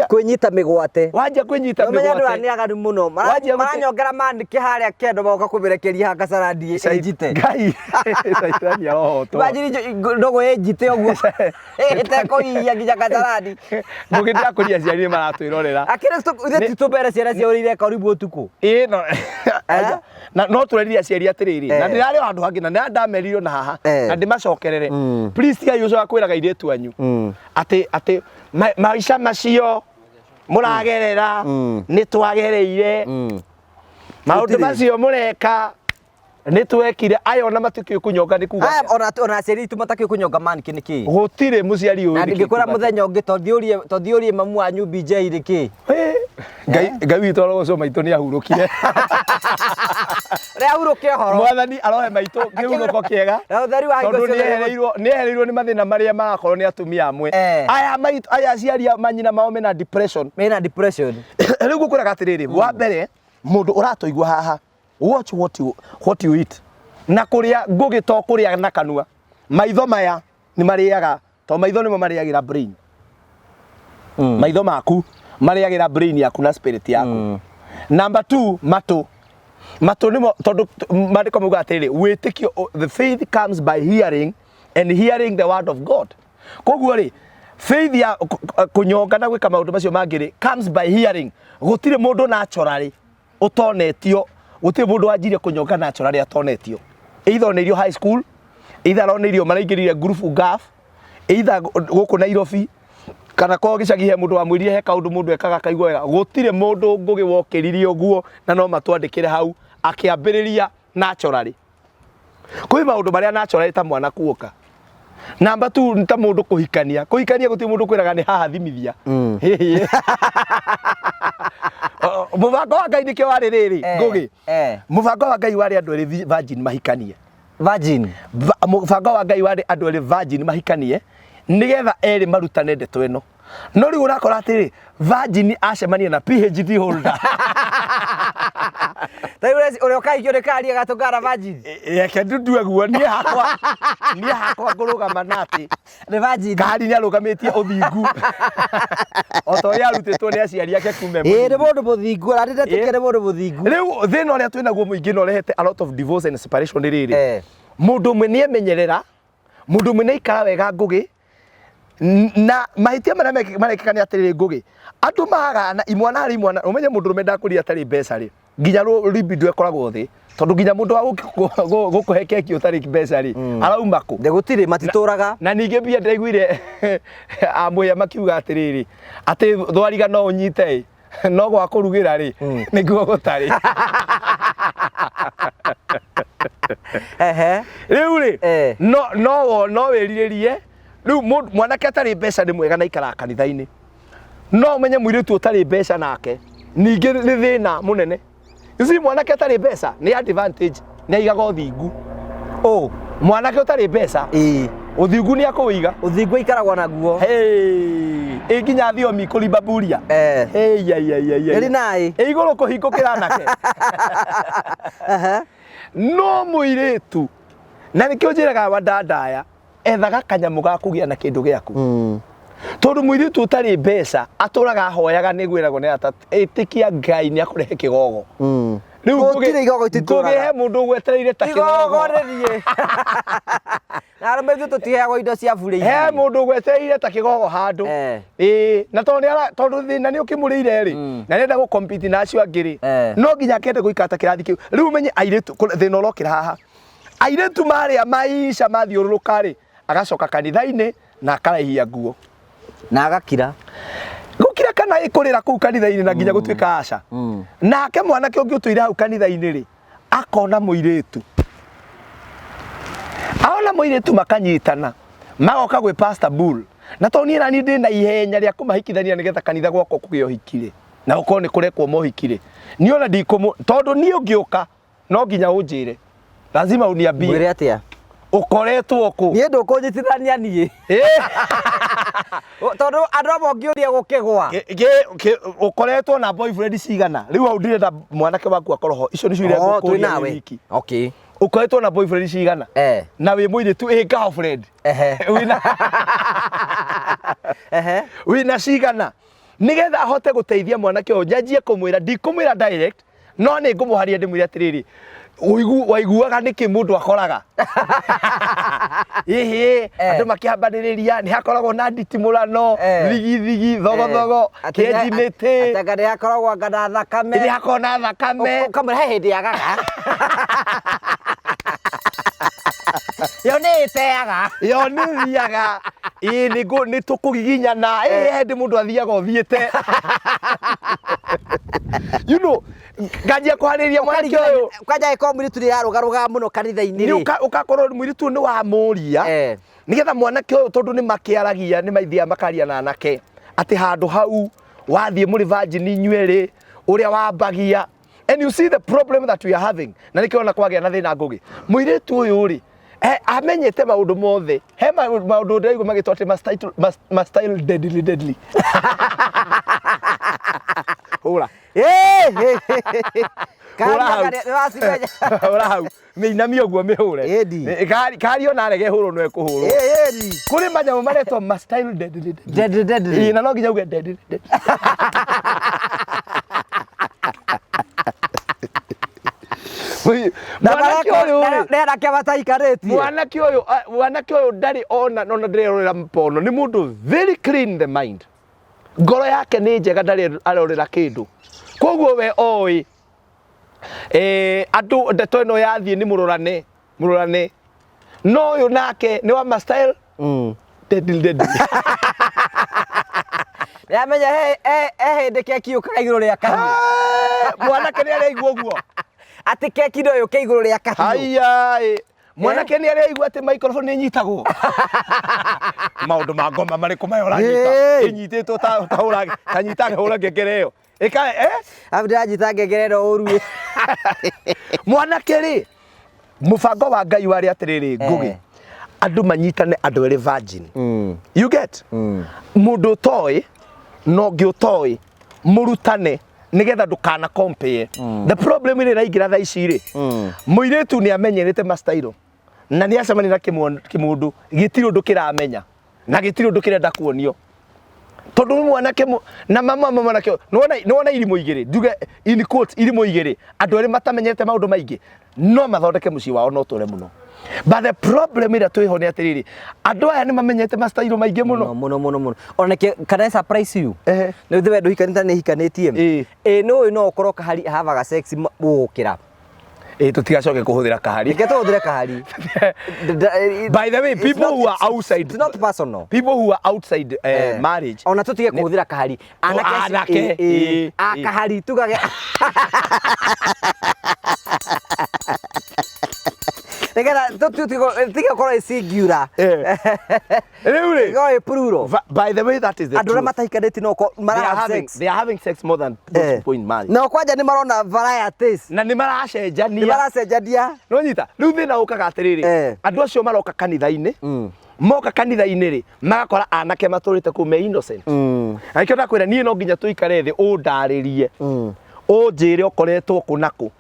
Kwĩnyita mĩgwate. Wanjia kwĩnyita Ũmenye andũ aya mĩgwate nĩ aganu mũno. Wanjia Maranyongera mandĩke harĩa kendo magoka kũmĩrekeria haha kasarandi ĩnjite. Ngai caitani arohotwo. Imagine ndũgũ ĩnjite ũguo ĩtekũhihinya nginya kasarandi. Ngũgĩ ndĩrakũria aciari nĩ maratwĩrorera. Akĩrĩ ithuĩ ti tũmbere ciana ciao ũrĩa ireka ũrimũ ũtukũ. Ĩĩ no na no tũrerire aciari atĩrĩrĩ na ndĩrarĩ o handũ hangĩ na nĩ ndamerirwo na haha na ndĩmacokerere please tigai ũcoka kwĩraga airĩtu anyu atĩ atĩ maica macio mũragerera nĩ twagereire maũndũ Gũtirĩ. macio mũreka Nĩ twekire aya ona matikĩũĩ kũnyonga nĩ kuga Aya atĩa. ona aciari itũ matakĩũĩ kũnyonga mannequin nĩ kĩ. Gũtirĩ mũciari ũĩ Na nĩkĩ ndingĩkwĩra kuga atĩa. mũthenya ũngĩ tondũ ũrie mamu wanyu BJ rĩ kĩ. Ĩ, Ngai Ngai witũ arogocwo maitũ nĩ ahurũkire. Ũrĩa ahurũke ũhoro. Mwathani arohe maitũ kĩhurũko kĩega. Na ũtheri wa hingo Tondũ ciothe nĩehereirwo nĩ mathĩna marĩa marakorwo nĩ atumia amwe. Eh. Aya maitũ aya aciari a manyina mao mena depression. Mena depression. Rĩu ngũkwĩraga atĩrĩrĩ, wa mbere mũndũ ũratũigua haha, watch what you eat. Na kũrĩa ngũgĩ to kũrĩa na kanua. Maitho maya nĩ marĩaga, to maitho nĩmo marĩagĩra brain. Maitho maku marĩagĩra brain yaku na spirit yaku. Number 2, matũ. Matũ nĩmo tondũ maandĩko maugaga atĩrĩrĩ, wĩtĩkio, the faith comes by hearing and hearing the word of God. Koguo rĩ, faith ya kũnyonga na gwĩka maũndũ macio mangĩ rĩ, comes by hearing. Gũtirĩ mũndũ naturally ũtonetio, gũtirĩ mũndũ wanjirie kũnyonga naturally atonetio. Either oneirio high school, either aroneirio maraingĩrire ngurubu ngaf, either gũkũ Nairobi, kana korwo gĩcagi he mũndũ wamwĩrire he kaũndũ mũndũ ekaga akaigua wega. Gũtirĩ mũndũ Ngũgĩ wokĩrire ũguo na no matwandĩkĩre hau akĩambĩrĩria naturally. Kwĩ maũndũ marĩa naturally ta mwana kuoka. Namba tu nĩ ta mũndũ kũhikania. Kũhikania gũtirĩ mũndũ kwĩraga nĩ haha thimithia. Mũbango wa Ngai nĩkĩo warĩ rĩrĩ, Ngũgĩ. Mũbango wa Ngai warĩ andũ erĩ virgin mahikanie. Virgin. Mũbango wa Ngai warĩ andũ erĩ virgin mahikanie nĩgetha erĩ marutane ndeto ĩno. No rĩu ũrakora atĩrĩ, virgin acemania na PhD holder. Ta rĩu ũrĩa ũkahikio nĩ karia gatũkara virgin. Reke ndutue guo niĩ hakwa ngũrũgama na atĩ Nĩ virgin. Kahari nĩ arũgamĩtie ũthingu o ta ũrĩa arutĩtwo nĩ aciari ake kuma e Ĩĩ nĩ mũnini. mũndũ mũthingu, ona ndĩretĩkia nĩ mũndũ mũthingu. Rĩu thĩna ũrĩa twĩnaguo mũingĩ na ũrehete a lot of divorce and separation nĩ rĩrĩ, Eh. mũndũ ũmwe nĩ emenyerera, mũndũ ũmwe nĩ aikara wega Ngũgĩ, na mahĩtia marĩa marekĩka nĩ atĩrĩrĩ Ngũgĩ, andũ magana imwana harĩ imwana, ũmenye mũndũrũme ndakũria atarĩ mbeca rĩ, nginya libido ĩkoragwo thĩ, tondũ nginya mũndũ wa gũkũhe keki ũtarĩ mbeca rĩ, arauma kũ? Nĩ gũtirĩ matitũraga. Na ningĩ mbia ndĩraiguire amũhĩa makiuga atĩrĩrĩ, atĩ thwariga no ũnyite ĩ, no gwa kũrugĩra rĩ, nĩguo gũtarĩ. Ehe. Rĩu rĩ, no wĩrirĩrie rĩu mwanake atarĩ mbeca nĩ mwega na aikaraga kanitha-inĩ, no ũmenye mũirĩtu ũtarĩ mbeca nake ningĩ nĩ thĩna mũnene. You see, mwanake atarĩ mbeca nĩ advantage, nĩ aigaga ũthingu. Ũ. Mwanake ũtarĩ mbeca ũthingu nĩ akũwĩiga. Ũthingu aikaragwo naguo. Hey, ĩ nginya thiomi kũrimbaburia. Hey, ya, ya, ya, ya. Ĩrĩ naĩ. Ĩ igũrũ kũhingũkĩra anake. No mũirĩtu, na nĩkĩo njĩraga wandandaya, ethaga kanyamũ ga kũgĩa na kĩndũ gĩaku. Tondũ mũirĩtu ũtarĩ mbeca atũraga ahoyaga nĩ gwĩragwo nĩ ata ĩtĩkia Ngai nĩ akũrehe kĩgogo. Rĩu Gũtirĩ igogo ititũraga. Ngũgĩ he mũndũ ũgwetereire ta Igogo kĩgogo. rĩthiĩ. Na arũme ithuĩ tũtiheagwo indo cia burĩ He ithuĩ. mũndũ ũgwetereire ta kĩgogo handũ. Ĩĩ, na tondũ nĩ tondũ thĩna nĩ ũkĩmũrĩire rĩ, na nĩenda gũ compete na acio angĩ rĩ, no nginya akende gũikara ta kĩrathi kĩu. Rĩu ũmenye airĩtu, thĩna ũrokĩra haha. Airĩtu marĩa maica mathiũrũrũka rĩ, agacoka kanitha-inĩ na akaraihia nguo. Na agakira. Gũkira kana ĩkũrĩra kũu kanitha-inĩ na nginya gũtuĩka aca. Nake mwanake ũngĩ ũtũire hau kanitha-inĩ rĩ, akona mũirĩtu. Aona mũirĩtu makanyitana, magoka gwĩ Pastor Bull. Na tondũ niĩ naniĩ ndĩna ihenya rĩa kũmahikithania nĩgetha kanitha gwakwa kũgĩe ũhiki rĩ, na gũkorwo nĩ kũrekwo mohiki rĩ, niĩ ona ndikũmũ, tondũ niĩ ũngĩũka no nginya ũnjĩre, lazima uniambie. Ngwĩre atĩa? Ũkoretwo kũ? Niĩ ndũkũnyitithania niĩ. Tondũ andũ amwe ũngĩũria gũkĩgwa. Ũkoretwo na boyfriend cigana? Rĩu hau ndirenda mwanake waku akorwo ho. Icio nĩcio iria Oh, twĩ ngũkũria wĩ nawe. wiki. Okay. Ũkoretwo na boyfriend cigana? Na wĩ mũirĩtu ĩ girlfriend. Wĩna cigana? Nĩgetha ahote gũteithia mwanake ũyũ, njanjie kũmwĩra, ndikũmwĩra direct, no nĩ ngũmũharia ndĩmwĩre atĩrĩrĩ, waiguaga nĩkĩ mũndũ akoraga? Ĩhĩ, andũ makĩambanĩrĩria, nĩ hakoragwo na nditimũrano, thigithigi, thogothogo, kĩenji mĩtĩ. Atĩ anga nĩ hakoragwo anga na thakame. Nĩ hakoragwo na thakame. Ũkamwĩra he hĩndĩ yagaga. Yo nĩ ĩteaga. Yo nĩ ĩthiaga. Ĩĩ nĩ tũkũgiginyana. Ĩĩ he hĩndĩ mũndũ athiaga ũthiĩte. You know, nganjia kwarĩria mwanake ũyũ. Kwanja ĩkorwo mũirĩtu nĩ ararũgarũgaga mũno kanitha-inĩ Nĩ rĩ. ũgakorwo mũirĩtu ũyũ nĩ wamũria. Eh. Nĩgetha mwanake ũyũ tondũ nĩ makĩaragia nĩ maithiaga makaria na anake atĩ handũ hau wathiĩ mũrĩ virgin inyuerĩ ũrĩa wambagia. And you see the problem that we are having. Na nĩkĩo ona kwagĩa na thĩna Ngũgĩ. Mũirĩtu ũyũ rĩ, amenyete maũndũ mothe. He maũndũ ndĩraigua magĩtwo atĩ ma style deadly deadly. Hũra. Hũra hau. Nĩwacimenya. Hũra hau. Mĩinamie ũguo mĩhũre. Ĩndi. Kari ona arege hũrwo no ekũhũrwo. Ĩndi. Kũrĩ manyamũ maretwo ma style deadly deadly. Deadly deadly. Ĩĩ, na no nginya uge deadly deadly. Na Mwanake ũyũ rĩ, nĩ anake mataikarĩtie. Mwanake ũyũ mwanake ũyũ ndarĩ ona ndĩrerorera mpono, nĩ mũndũ very clean the mind, ngoro yake nĩ njega, ndarĩ arorera kĩndũ, koguo we oĩ andũ ndeto ĩno yathiĩ nĩ mũrorane mũrorane, no ũyũ nake nĩ wa ma style deadly deadly. Nĩamenya he hĩndĩ keki yũkaga igũrũ rĩa kahiũ. Mwanake nĩ araigua ũguo. Atĩ keki no yũke igũrũ rĩa kahiũ. Haiya ĩ. Mwanake nĩ araigua atĩ microphone nĩ ĩnyitagwo. Maũndũ ma ngoma marĩkũ maya ũranyita? Hey. Ĩnyitĩtwo ta hũra, ta nyita hũra ngengere ĩyo. Ĩka eh? Hau ndĩranyita ngengere ĩno ũru. Mwanake rĩ, mũbango wa Ngai warĩ atĩrĩrĩ Ngũgĩ. Andũ manyitane andũ erĩ virgin. You get? Mũndũ ũtoĩ na ũngĩ ũtoĩ mũrutane nĩgetha ndũkana compare. The problem ĩrĩa ĩraingĩra thaa ici rĩ, mũirĩtu nĩ amenyerete ma style na nĩ acemania na kĩmũndũ gĩtirĩ ũndũ kĩramenya na gĩtirĩ ũndũ kĩrenda kuonio, tondũ mwanake na mama mwanake nĩwona irimũ igĩrĩ, njuge in quotes irimũ igĩrĩ, andũ erĩ matamenyete maũndũ maingĩ no mathondeke mũciĩ wao no tũre mũno. But the problem ĩrĩa twĩho nĩ atĩrĩrĩ, andũ aya nĩ mamenyete ma style maingĩ mũno. Mũno mũno mũno. Ona nĩkĩo, can I surprise you? Ehe. Nĩ ũthĩ we ndũhikanĩte na nĩhikanĩtie. Ĩĩ. Ĩ nĩ ũĩ no ũkorwo kahari havaga sex gũgũkĩra. Ĩĩ, tũtigacoke kũhũthĩra kahari. Reke tũhũthĩre kahari. By the way, people who are outside, It's not personal. people who are outside marriage, Ona tũtige kũhũthĩra kahari. Anake acio- anake, ĩ, ĩ, ĩ, a ĩ. kahari tugage. Nĩgetha tũtige gũkorwo ĩ singular. Rĩu rĩ, Ĩkorwo ĩ plural. By the way, that is the Andũ arĩa truth. matahikanĩtie no ũkorwo They are mara have having, sex. they are having sex more than those people in marriage. Na kwanja nĩ marona varieties. Na nĩ maracenjania. Nĩ maracenjania. Nĩwanyita? Rĩu thĩna ũkaga atĩrĩrĩ, andũ acio maroka kanitha-inĩ, moka kanitha-inĩ rĩ, magakora anake matũrĩte kũu me innocent. Na nĩkĩo ndakwĩra niĩ no nginya tũikare thĩ ũndarĩrie, ũnjĩre ũkoretwo kũ na kũ,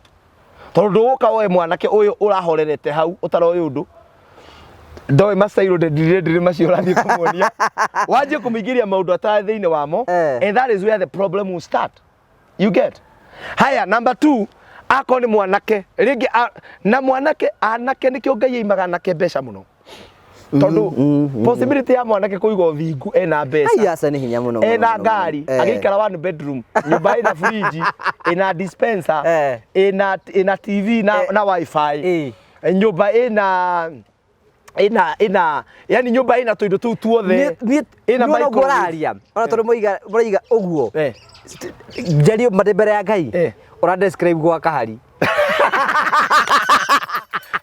tondũ ndũgũka woe mwanake ũyũ ũrahorerete hau ũtaroĩ ũndũ, ndoĩ macairũ ndĩrĩ macio ũrathiĩ kũmuonia, wanjie kũmũingĩria maũndũ atarĩ thĩinĩ wamo. And that is where the problem will start. You get? Haya, number 2, akorwo nĩ mwanake rĩngĩ na mwanake anake nĩkĩo Ngai aimaga anake mbeca mũno, tondũ possibility ya mwanake kũiga ũthingu ena mbeca. Ai, aca nĩ hinya mũno. Ena Mũno, mũno, ngari, mũno. agĩikara one bedroom nyũmba ĩna fridge, ĩna dispenser, ĩna TV na wifi, nyũmba ĩna yani nyũmba ĩna tũindo tũu tuothe, ĩna ĩna ũguo microwave. ũraria ona tondũ mũraiga ũguo njario marĩ mbere ya Ngai ũra describe gwa kahari.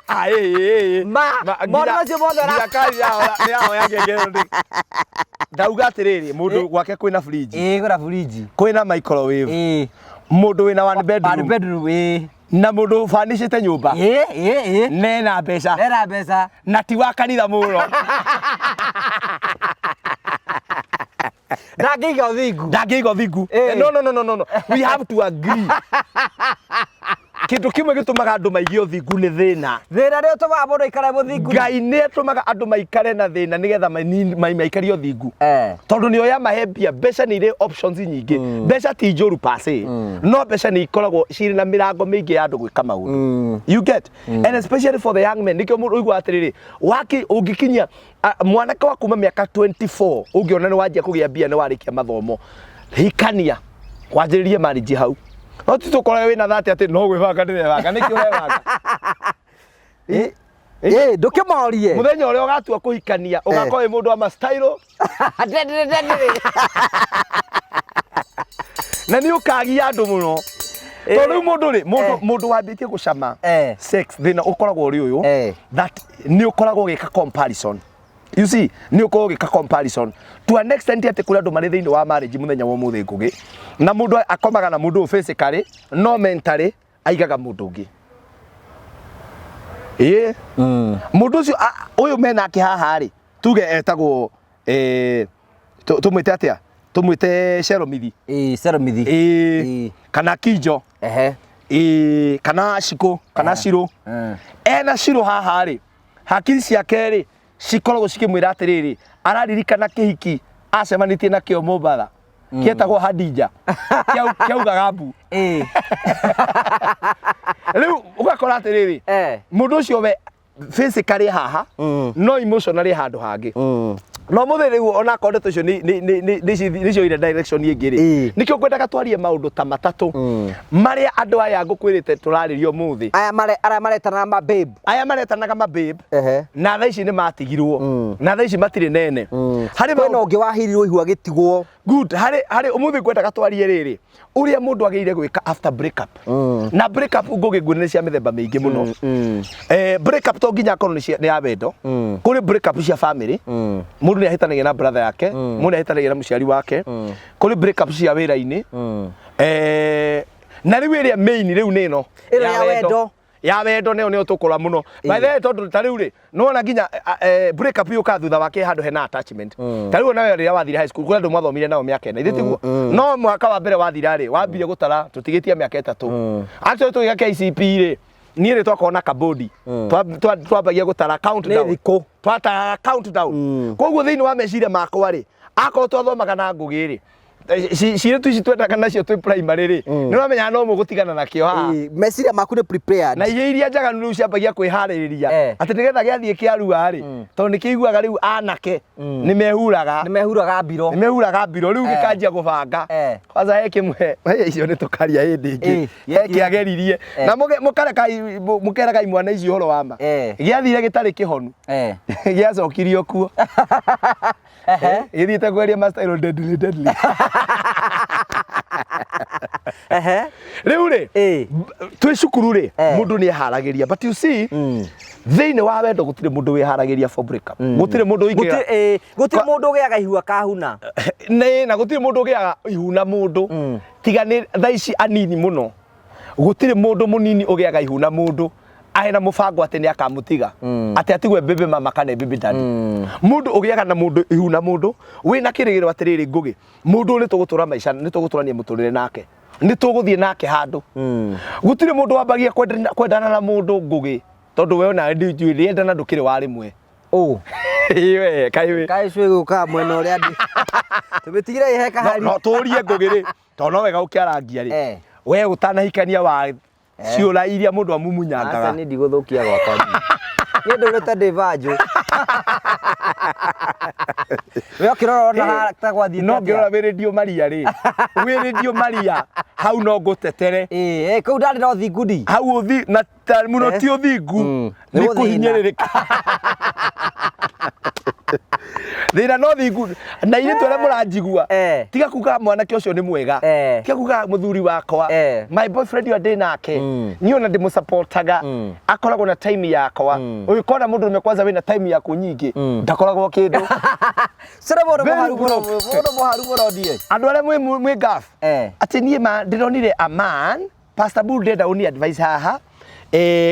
Ah, ĩ, ĩ, ĩ. Ma, maũndũ macio mothe Nginya kari nĩ yahoya ngengere ndauga atĩrĩrĩ, mũndũ gwake kwĩna fridge, Ĩ, kwĩna fridge, kwĩna microwave, ĩ mũndũ wĩna one bedroom, one bedroom, ĩ na mũndũ ũbanicĩte nyũmba, ĩ ĩ ĩ nena mbeca, nena mbeca, na ti wa kanitha mũno. Ndangĩiga ũthingu. Ndangĩiga ũthingu. No, no, no, no, no, no, we have to agree, kĩndũ kĩmwe gĩtũmaga andũ maige ũthingu nĩ thĩna. Thĩna nĩ ũtũmaga mũndũ aikare mũthingu. Ngai nĩ atũmaga andũ maikare na thĩna nĩgetha maikarie ũthingu, tondũ nĩ oya mahe mbia. Mbeca nĩ irĩ options nyingĩ. Mbeca ti njũru per se, no mbeca nĩ ikoragwo cirĩ na mĩrango mĩingĩ ya andũ gwĩka maũndũ. You get? And especially for the young men, nĩkĩo mũndũ ũiguaga atĩrĩrĩ, waki ũngĩkinyia mwanake wa kuma mĩaka 24, ũngĩona nĩ wanjia kũgĩa mbia, nĩ warĩkia mathomo, hikania, wanjĩrĩrie marriage hau. No ti tũkorage wĩna thati atĩ no gwĩbanga ndĩrebanga. Nĩkĩ ũrebanga? Ĩ, ndũkĩmorie. Mũthenya ũrĩa ũgatua kũhikania ũgakorwo wĩ mũndũ wa ma style Ndĩ. Na nĩ ũkagia andũ mũno. Tondũ rĩu mũndũ rĩ, mũndũ mũndũ wambĩtie gũcama sex, thĩna ũkoragwo ũrĩ ũyũ that nĩ ũkoragwo ũgĩka comparison. You see, nĩ ũkoragwo ũgĩka comparison to an extent atĩ kũrĩ andũ marĩ thĩinĩ wa marriage mũthenya wa ũmũthĩ Ngũgĩ, na mũndũ akomaga na mũndũ ũyũ physically, no mentally aigaga mũndũ ũngĩ. Ĩĩ. Mũndũ ũcio ũyũ menake haha rĩ, tuge etagwo tũmwĩte atĩa? Tũmwĩte Sheromithi. Ĩĩ, Sheromithi. Ĩĩ. Ĩĩ. Kana Kinjo. Ehe. Ĩĩ, kana Shikũ, kana Shirũ. Ena Shirũ haha rĩ, hakiri ciake rĩ, cikoragwo cikĩmwĩra atĩrĩrĩ, araririkana kĩhiki acemanĩtie nakĩo Mombatha. Kĩetagwo Hadija. Kĩaugaga mbu. Ĩĩ. Rĩu ũgakora atĩrĩrĩ, mũndũ ũcio we physically haha, no emotionally handũ hangĩ. No mũthĩ rĩu ona akorwo ndeto icio nĩ cioire direction ĩngĩ rĩ, nĩkĩo ngwendaga twarie maũndũ ta matatũ marĩa andũ aya ngũkwĩrĩte tũrarĩria ũmũthĩ. Aya arĩa maretanaga ma babe. Aya maretanaga ma babe. Na thaa ici nĩ matigirwo. Na thaa ici matirĩ nene. Harĩ Kwĩna ũngĩ wahirirwo ihu agĩtigwo. Good. Harĩ ũmũthĩ ngwendaga twarie rĩrĩ, ũrĩa mũndũ agĩrĩire gwĩka after break up. Na break up Ngũgĩ nguo nĩ cia mĩthemba mĩingĩ mũno. Break up to nginya akorwo nĩ ya wendo. Kũrĩ break up cia family. Mũndũ nĩ ahĩtanagia na brother yake, mũndũ nĩ ahĩtanagia na mũciari wake. Kũrĩ break up cia wĩra-inĩ. Na rĩu ĩrĩa main rĩu nĩ ĩno. Ĩno ya wendo. Ya wendo nĩyo nĩyo tũkũra mũno. By the way, tondũ ta rĩu rĩ, nĩwona nginya break up yũkaga thutha wake handũ hena attachment. Ta rĩu onawe rĩrĩa wathire high school, kũrĩ andũ mwathomire nao mĩaka ĩna, ithe tiguo? No mwaka wa mbere wathira rĩ, wambire gũtara tũtigĩtie mĩaka 3. Actually tũgĩka KCPE rĩ, niĩ rĩ twakorwo na kabodi. Twambagia gũtara countdown. Nĩ thikũ. Twataraga countdown. Koguo thĩinĩ wa meciria makwa rĩ, akorwo twathomaga na Ngũgĩ rĩ, ciirĩtu ici twendaga nacio twĩ primary rĩ, nĩ ũramenyaga no mũgũtigana nakĩo haha. Ĩĩ, meciria maku nĩ prepared. Na irio iria njaganu rĩu ciambagia kwĩharĩrĩria atĩ nĩgetha gĩathiĩ kĩarua rĩ, tondũ nĩ kĩiguaga rĩu anake nĩ mehuraga. Nĩ mehuraga mbiro. Nĩ mehuraga mbiro rĩu gĩkanjia gũbanga. Kwanza he kĩmwe, he icio nĩ tũkaria hĩndĩ ĩngĩ. He kĩageririe. Na mũkareka mũkeraga imwana icio ũhoro wa ma. Gĩathire gĩtarĩ kĩhonu. Gĩacokirio kuo. Gĩthiĩte kweria ma style deadly deadly. Rĩu rĩ, twĩ cukuru rĩ, mũndũ nĩ eharagĩria, but you see, thĩinĩ wa wendo gũtirĩ mũndũ wĩharagĩria for break up. Gũtirĩ mũndũ ũingĩra. Gũtirĩ mũndũ ũgĩaga ihu akahuna. Nĩ, na gũtirĩ mũndũ ũgĩaga ihu na mũndũ. Tiga nĩ thaa ici anini mũno. Gũtirĩ mũndũ mũnini ũgĩaga ihu na mũndũ arĩ na mũbango atĩ nĩ akamũtiga, atĩ atigwe baby mama kana baby daddy. Mũndũ ũgĩaga na mũndũ ihu na mũndũ wĩna kĩrĩgĩrĩro atĩrĩrĩ, Ngũgĩ, mũndũ ũyũ nĩ tũgũtũra maica, nĩ tũgũtũrania mũtũrĩre nake, nĩ tũgũthiĩ nake handũ. Gũtirĩ mũndũ wambagia kwendana na mũndũ, Ngũgĩ, tondũ we onawe ndinjũĩ rĩendana ndũkĩrĩ wa rĩmwe. Ũ. Ĩĩ we, kaĩ wĩ. Kaĩ cũĩ gũkaga mwena ũrĩa ndĩ. Tũmĩtigire ĩhe kahari. No tũrie Ngũgĩ rĩ, tondũ no wega ũkĩarangia rĩ, we ũtanahikania wa ciũra iria mũndũ amumunyangaga. Aca niĩ ndigũthũkia gwakwa niĩ. Niĩ ndũrĩte ndĩ vanjũ. We ũkĩrora ona haha ta gwathiĩte No atĩa? ngĩrora wĩ Radio Maria rĩ, wĩ Radio Maria hau no ngũtetere. Ĩĩ, kũu ndarĩ na ũthingu ndi. Hau ũthi na ta mũno ti ũthingu, Nĩ nĩ gũthĩna. kũhinyĩrĩrĩka. Thĩna no thingu na airĩtu arĩa mũranjigua, tiga kuga mwanake ũcio nĩ mwega, tiga kuga mũthuri wakwa, my boyfriend ũrĩa ndĩ nake, niĩ ona ndĩmũsupportaga, akoragwo na time yakwa. Ũgĩkona mũndũ ũrũme kwanza wĩna time yaku nyingĩ, ndakoragwo kĩndũ. Cĩrĩ mũndũ Very mũharu mũno, broke. mũndũ mũharu mũno ndiĩ. Andũ arĩa mwĩ gaff, atĩ niĩ ma ndĩronire a man. Pastor Bull ndĩrenda ũni advice haha.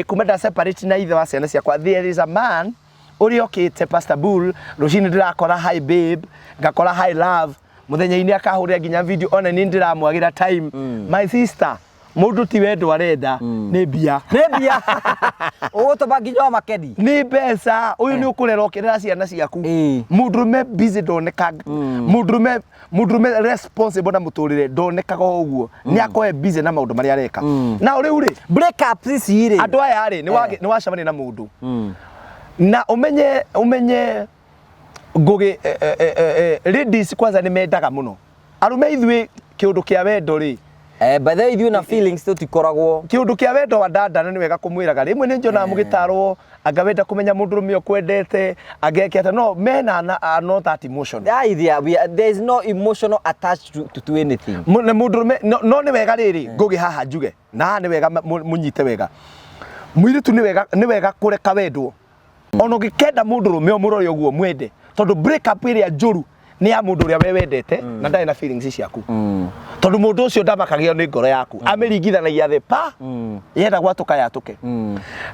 Kuma nda separate na ithe wa ciana ciakwa, there is a man ũrĩa okĩte Pastor Bull rũcinĩ ndĩrakora hi babe, ngakora hi love, mũthenya-inĩ akahũrĩra nginya video, ona niĩ ndĩramwagĩra time. My sister, mũndũ ti wendo arenda, nĩ mbia. Nĩ mbia. Ũgũtũma nginya o makeni. Nĩ mbeca. Ũyũ nĩ ũkũrera ũkĩrera ciana ciaku. Mũndũrũme busy ndoneka. Mũndũrũme responsible na mũtũrĩre ndonekaga o ũguo. Nĩ akorwo e busy na maũndũ marĩa areka. Na rĩu rĩ, break up ici rĩ, andũ aya rĩ, nĩ wacemania na mũndũ. Na ũmenye Ngũgĩ, ladies kwanza nĩ mendaga mũno. Arũme ithuĩ kĩũndũ kĩa wendo rĩ, Eh, by the way ithuĩ na feelings tũtikoragwo. Kĩũndũ kĩa wendo wa ndandana nĩ wega kũmwĩraga rĩmwe nĩ njonaga mũgĩtarwo anga wenda kũmenya mũndũrũme ũkwendete angeke atĩa no men are are not that emotional. There is, we are, there is no emotional attached to anything. Na mũndũrũme no nĩ wega rĩrĩ ngũgĩ haha njuge na haha nĩ wega mũnyite wega mũirĩtu nĩ wega kũreka wendwo ona ũngĩkenda mũndũrũme ũmũrore ũguo mwende tondũ break up ĩrĩa njũru nĩ ya mũndũ ũrĩa we wendete na ndarĩ na feelings ciaku tondũ mũndũ ũcio ndamakagio nĩ ngoro yaku amĩringithanagia thĩ pa yenda gwatũka yatũke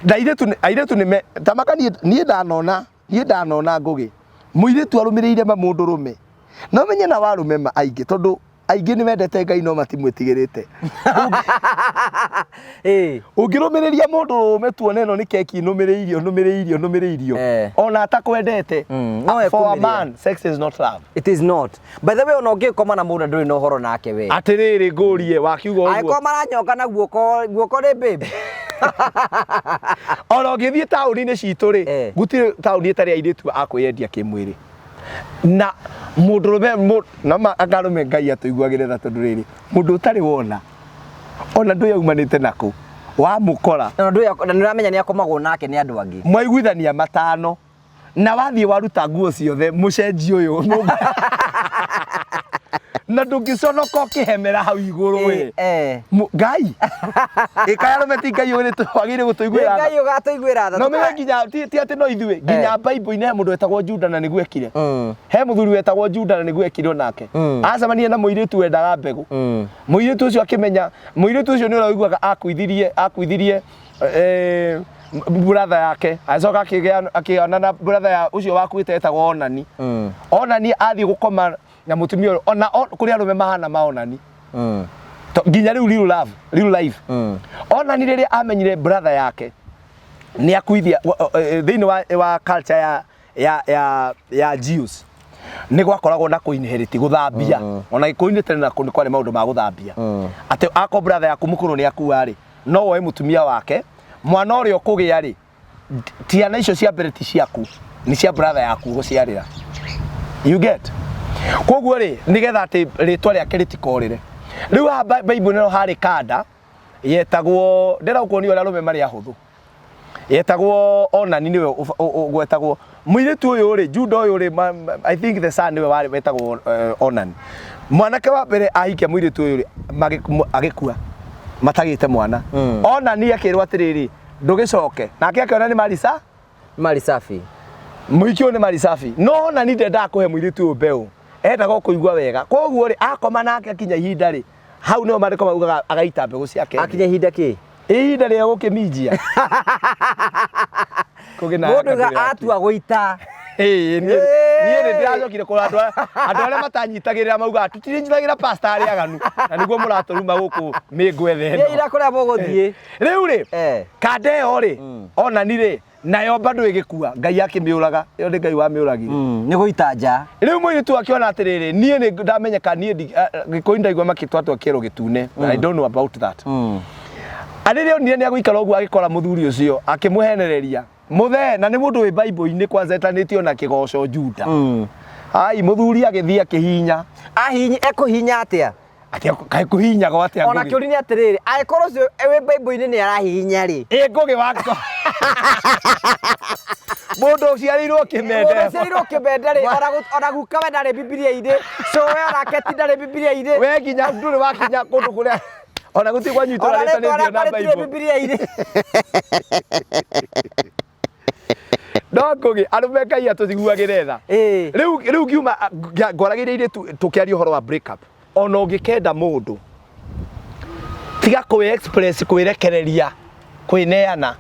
na airĩtu nĩ tamaka niĩ ndanona ngũgĩ mũirĩtu arũmĩrĩire ma mũndũrũme no menye na warũme ma aingĩ tondũ aingĩ nĩ mendete Ngai no matimwĩtigĩrĩte. Ũngĩrũmĩrĩria mũndũrũme tuone ĩno nĩ keki nũmĩrĩirio nũmĩrĩirio nũmĩrĩirio ona atakwendete. No For a ekũmĩrĩa. man, sex is not love. It is not. By the way, ona ũngĩkoma na mũndũ na ndũrĩ na ũhoro nake we. Atĩrĩrĩ, ngũrie wakiuga ũguo. Angĩkorwo maranyonga na guoko guoko nĩ babe. Ona ũngĩthiĩ taũni-inĩ citũ rĩ, gũtirĩ taũni ĩtarĩ airĩtu a kwĩyendia kĩmwĩrĩ na mũndũrũme na akarũme Ngai atũiguagĩre tha tondũ rĩrĩ mũndũ ũtarĩ wona ona ndũĩ aumanĩte nakũ wamũkora. Na ndũĩ na nĩ ũramenya nĩ akomagwo nake nĩ andũ angĩ. Mwaiguithania matano na wathiĩ waruta nguo ciothe mũcenji ũyũ na ndũngĩconoka ũkĩhemera hau igũrũ we. Ngai ĩkaya arũme ti Ngai wagĩrĩire gũtũiguĩra tha. Ngai ũgatũiguĩra tha. No menye nginya ti atĩ no ithuĩ nginya Bible-inĩ he mũndũ wetagwo Juda na nĩguo ekire. He mũthuri wetagwo Juda na nĩguo ekire onake. Acemanirie na mũirĩtu wendaga mbegũ. Mũirĩtu ũcio akĩmenya mũirĩtu ũcio nĩ ũrĩa ũiguaga akuithirie brother yake agĩcoka akĩona na brother ya ũcio wakuĩte etagwo Onani. Onani athiĩ gũkoma na mũtumia ũyũ ona kũrĩ arũme mahana ma Onani. Nginya rĩu real love, real life. Onani rĩrĩa amenyire brother yake nĩ akuithia thĩinĩ wa culture ya Jews nĩ gwakoragwo na kũ-inherit gũthambia ona gĩkũyũ-inĩ tene na nĩ kwarĩ maũndũ ma gũthambia atĩ akorwo brother yaku mũkũrũ nĩ akua rĩ no woe mũtumia wake mwana ũrĩa ũkũgĩa rĩ ciana icio cia mbere ti ciaku nĩ cia brother yaku gũciarĩra, you get? Koguo rĩ nĩgetha atĩ rĩtwa rĩake rĩtikorĩre rĩu haha Bible nĩho harĩ kanda yetagwo ndĩrenda gũkuonia ũrĩa arũme marĩ ahũthũ yetagwo Onani nĩwe ũgwetagwo mũirĩtu ũyũ rĩ Juda ũyũ rĩ I think the son nĩwe warĩ wetagwo Onani. Mwanake wa mbere ahikia mũirĩtu ũyũ rĩ agĩkua matagĩte mwana. Onani akĩrwo atĩrĩrĩ ndũgĩcoke nake akĩona nĩ marisa Mali safi. Mũhiki ũyũ nĩ mali safi no Onani ndendaga kũhe mũirĩtu ũyũ mbeũ endaga o kũigua wega koguo rĩ akoma nake akinya ihinda rĩ hau nĩho maandĩko maugaga agaita mbegũ ciake thĩ. Akinya ihinda kĩ? Ihinda rĩa gũkĩminjia kũgĩ na Mũndũ uga atua gũita. Ĩĩ, niĩ nĩ ndĩracokire kũrora andũ arĩa matanyitagĩrĩra maugaga tũtinyitagĩra pastor arĩa aganu na nĩguo mũratũruma gũkũ mĩngwethe Nĩ ĩno. ira kũrĩa mũgũthiĩ. Rĩu rĩ kanda ĩyo rĩ onani rĩ nayo bado ĩgĩkua Ngai akĩmĩũraga ĩyo nĩ Ngai wamĩũragire. Nĩ gũita nja. Rĩu mũirĩtu akĩona atĩrĩrĩ niĩ nĩ ndamenyeka niĩ gĩkũyũ ndaigua makĩtwa kĩero gĩtune. I don't know about that. Rĩrĩa onire nĩ agũikara ũguo agĩkora mũthuri ũcio akĩmũhenereria mũthee na nĩ mũndũ wĩ Bible-inĩ kwanza etanĩtio na kĩgoco Juda. Ai mũthuri agĩthiĩ akĩhinya. Ahinyi ekũhinya atĩa? Atĩ kaĩ kũhinyagwo atĩa Ona Ngũgĩ? kĩũria nĩ atĩrĩrĩ, angĩkorwo ũcio wĩ Bible-inĩ nĩ arahihinya rĩ. Ĩ Ngũgĩ wakwa mũndũ ũciarĩirwo kĩmende. Mũndũ ũciarĩirwo kĩmende rĩ, ona guka we ndarĩ Bibilia-inĩ, cũwe onake ti ndarĩ Bibilia-inĩ. We nginya ndũrĩ wakinya kũndũ kũrĩa ona gũtirĩ kwanyu itũra Ona rĩtwa rĩtanĩtio rĩakwa na rĩtirĩ Bible. Bibilia-inĩ. No Ngũgĩ arũme Ngai atũiguagĩre tha. Rĩu ngiuma ngwaragĩria airĩtu tũkĩaria ũhoro wa break up ona ũngĩkenda mũndũ tiga kwĩ express kwĩrekereria kwĩneana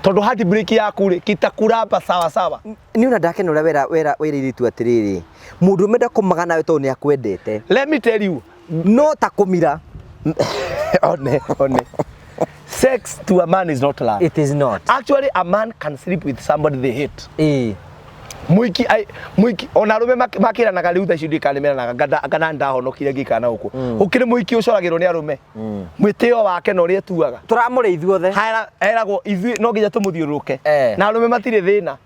tondũ heartbreak yaku rĩ kitakuramba sawa sawa. Nĩ ona ndakena ũrĩa wera wĩra airĩtu atĩrĩrĩ mũndũ ũmwe ndakomaga nawe tondũ nĩ akwendete. Let me tell you. No ta kũmira. One sex to a man is not love. It is not. Actually, a man can sleep with somebody they hate. Mũiki mũiki ona arũme makĩranaga rĩu thaa ici ndiũĩ kana nĩmeranaga kana ndahonokire ngĩikara na gũkũ gũkĩrĩ mũiki ũcoragĩrwo nĩ arũme mwĩtĩo wake na ũrĩa etuaga. Tũramũrĩ ithuothe. Eragwo ithuĩ no nginya tũmũthiũrũrũke na arũme matirĩ thĩna.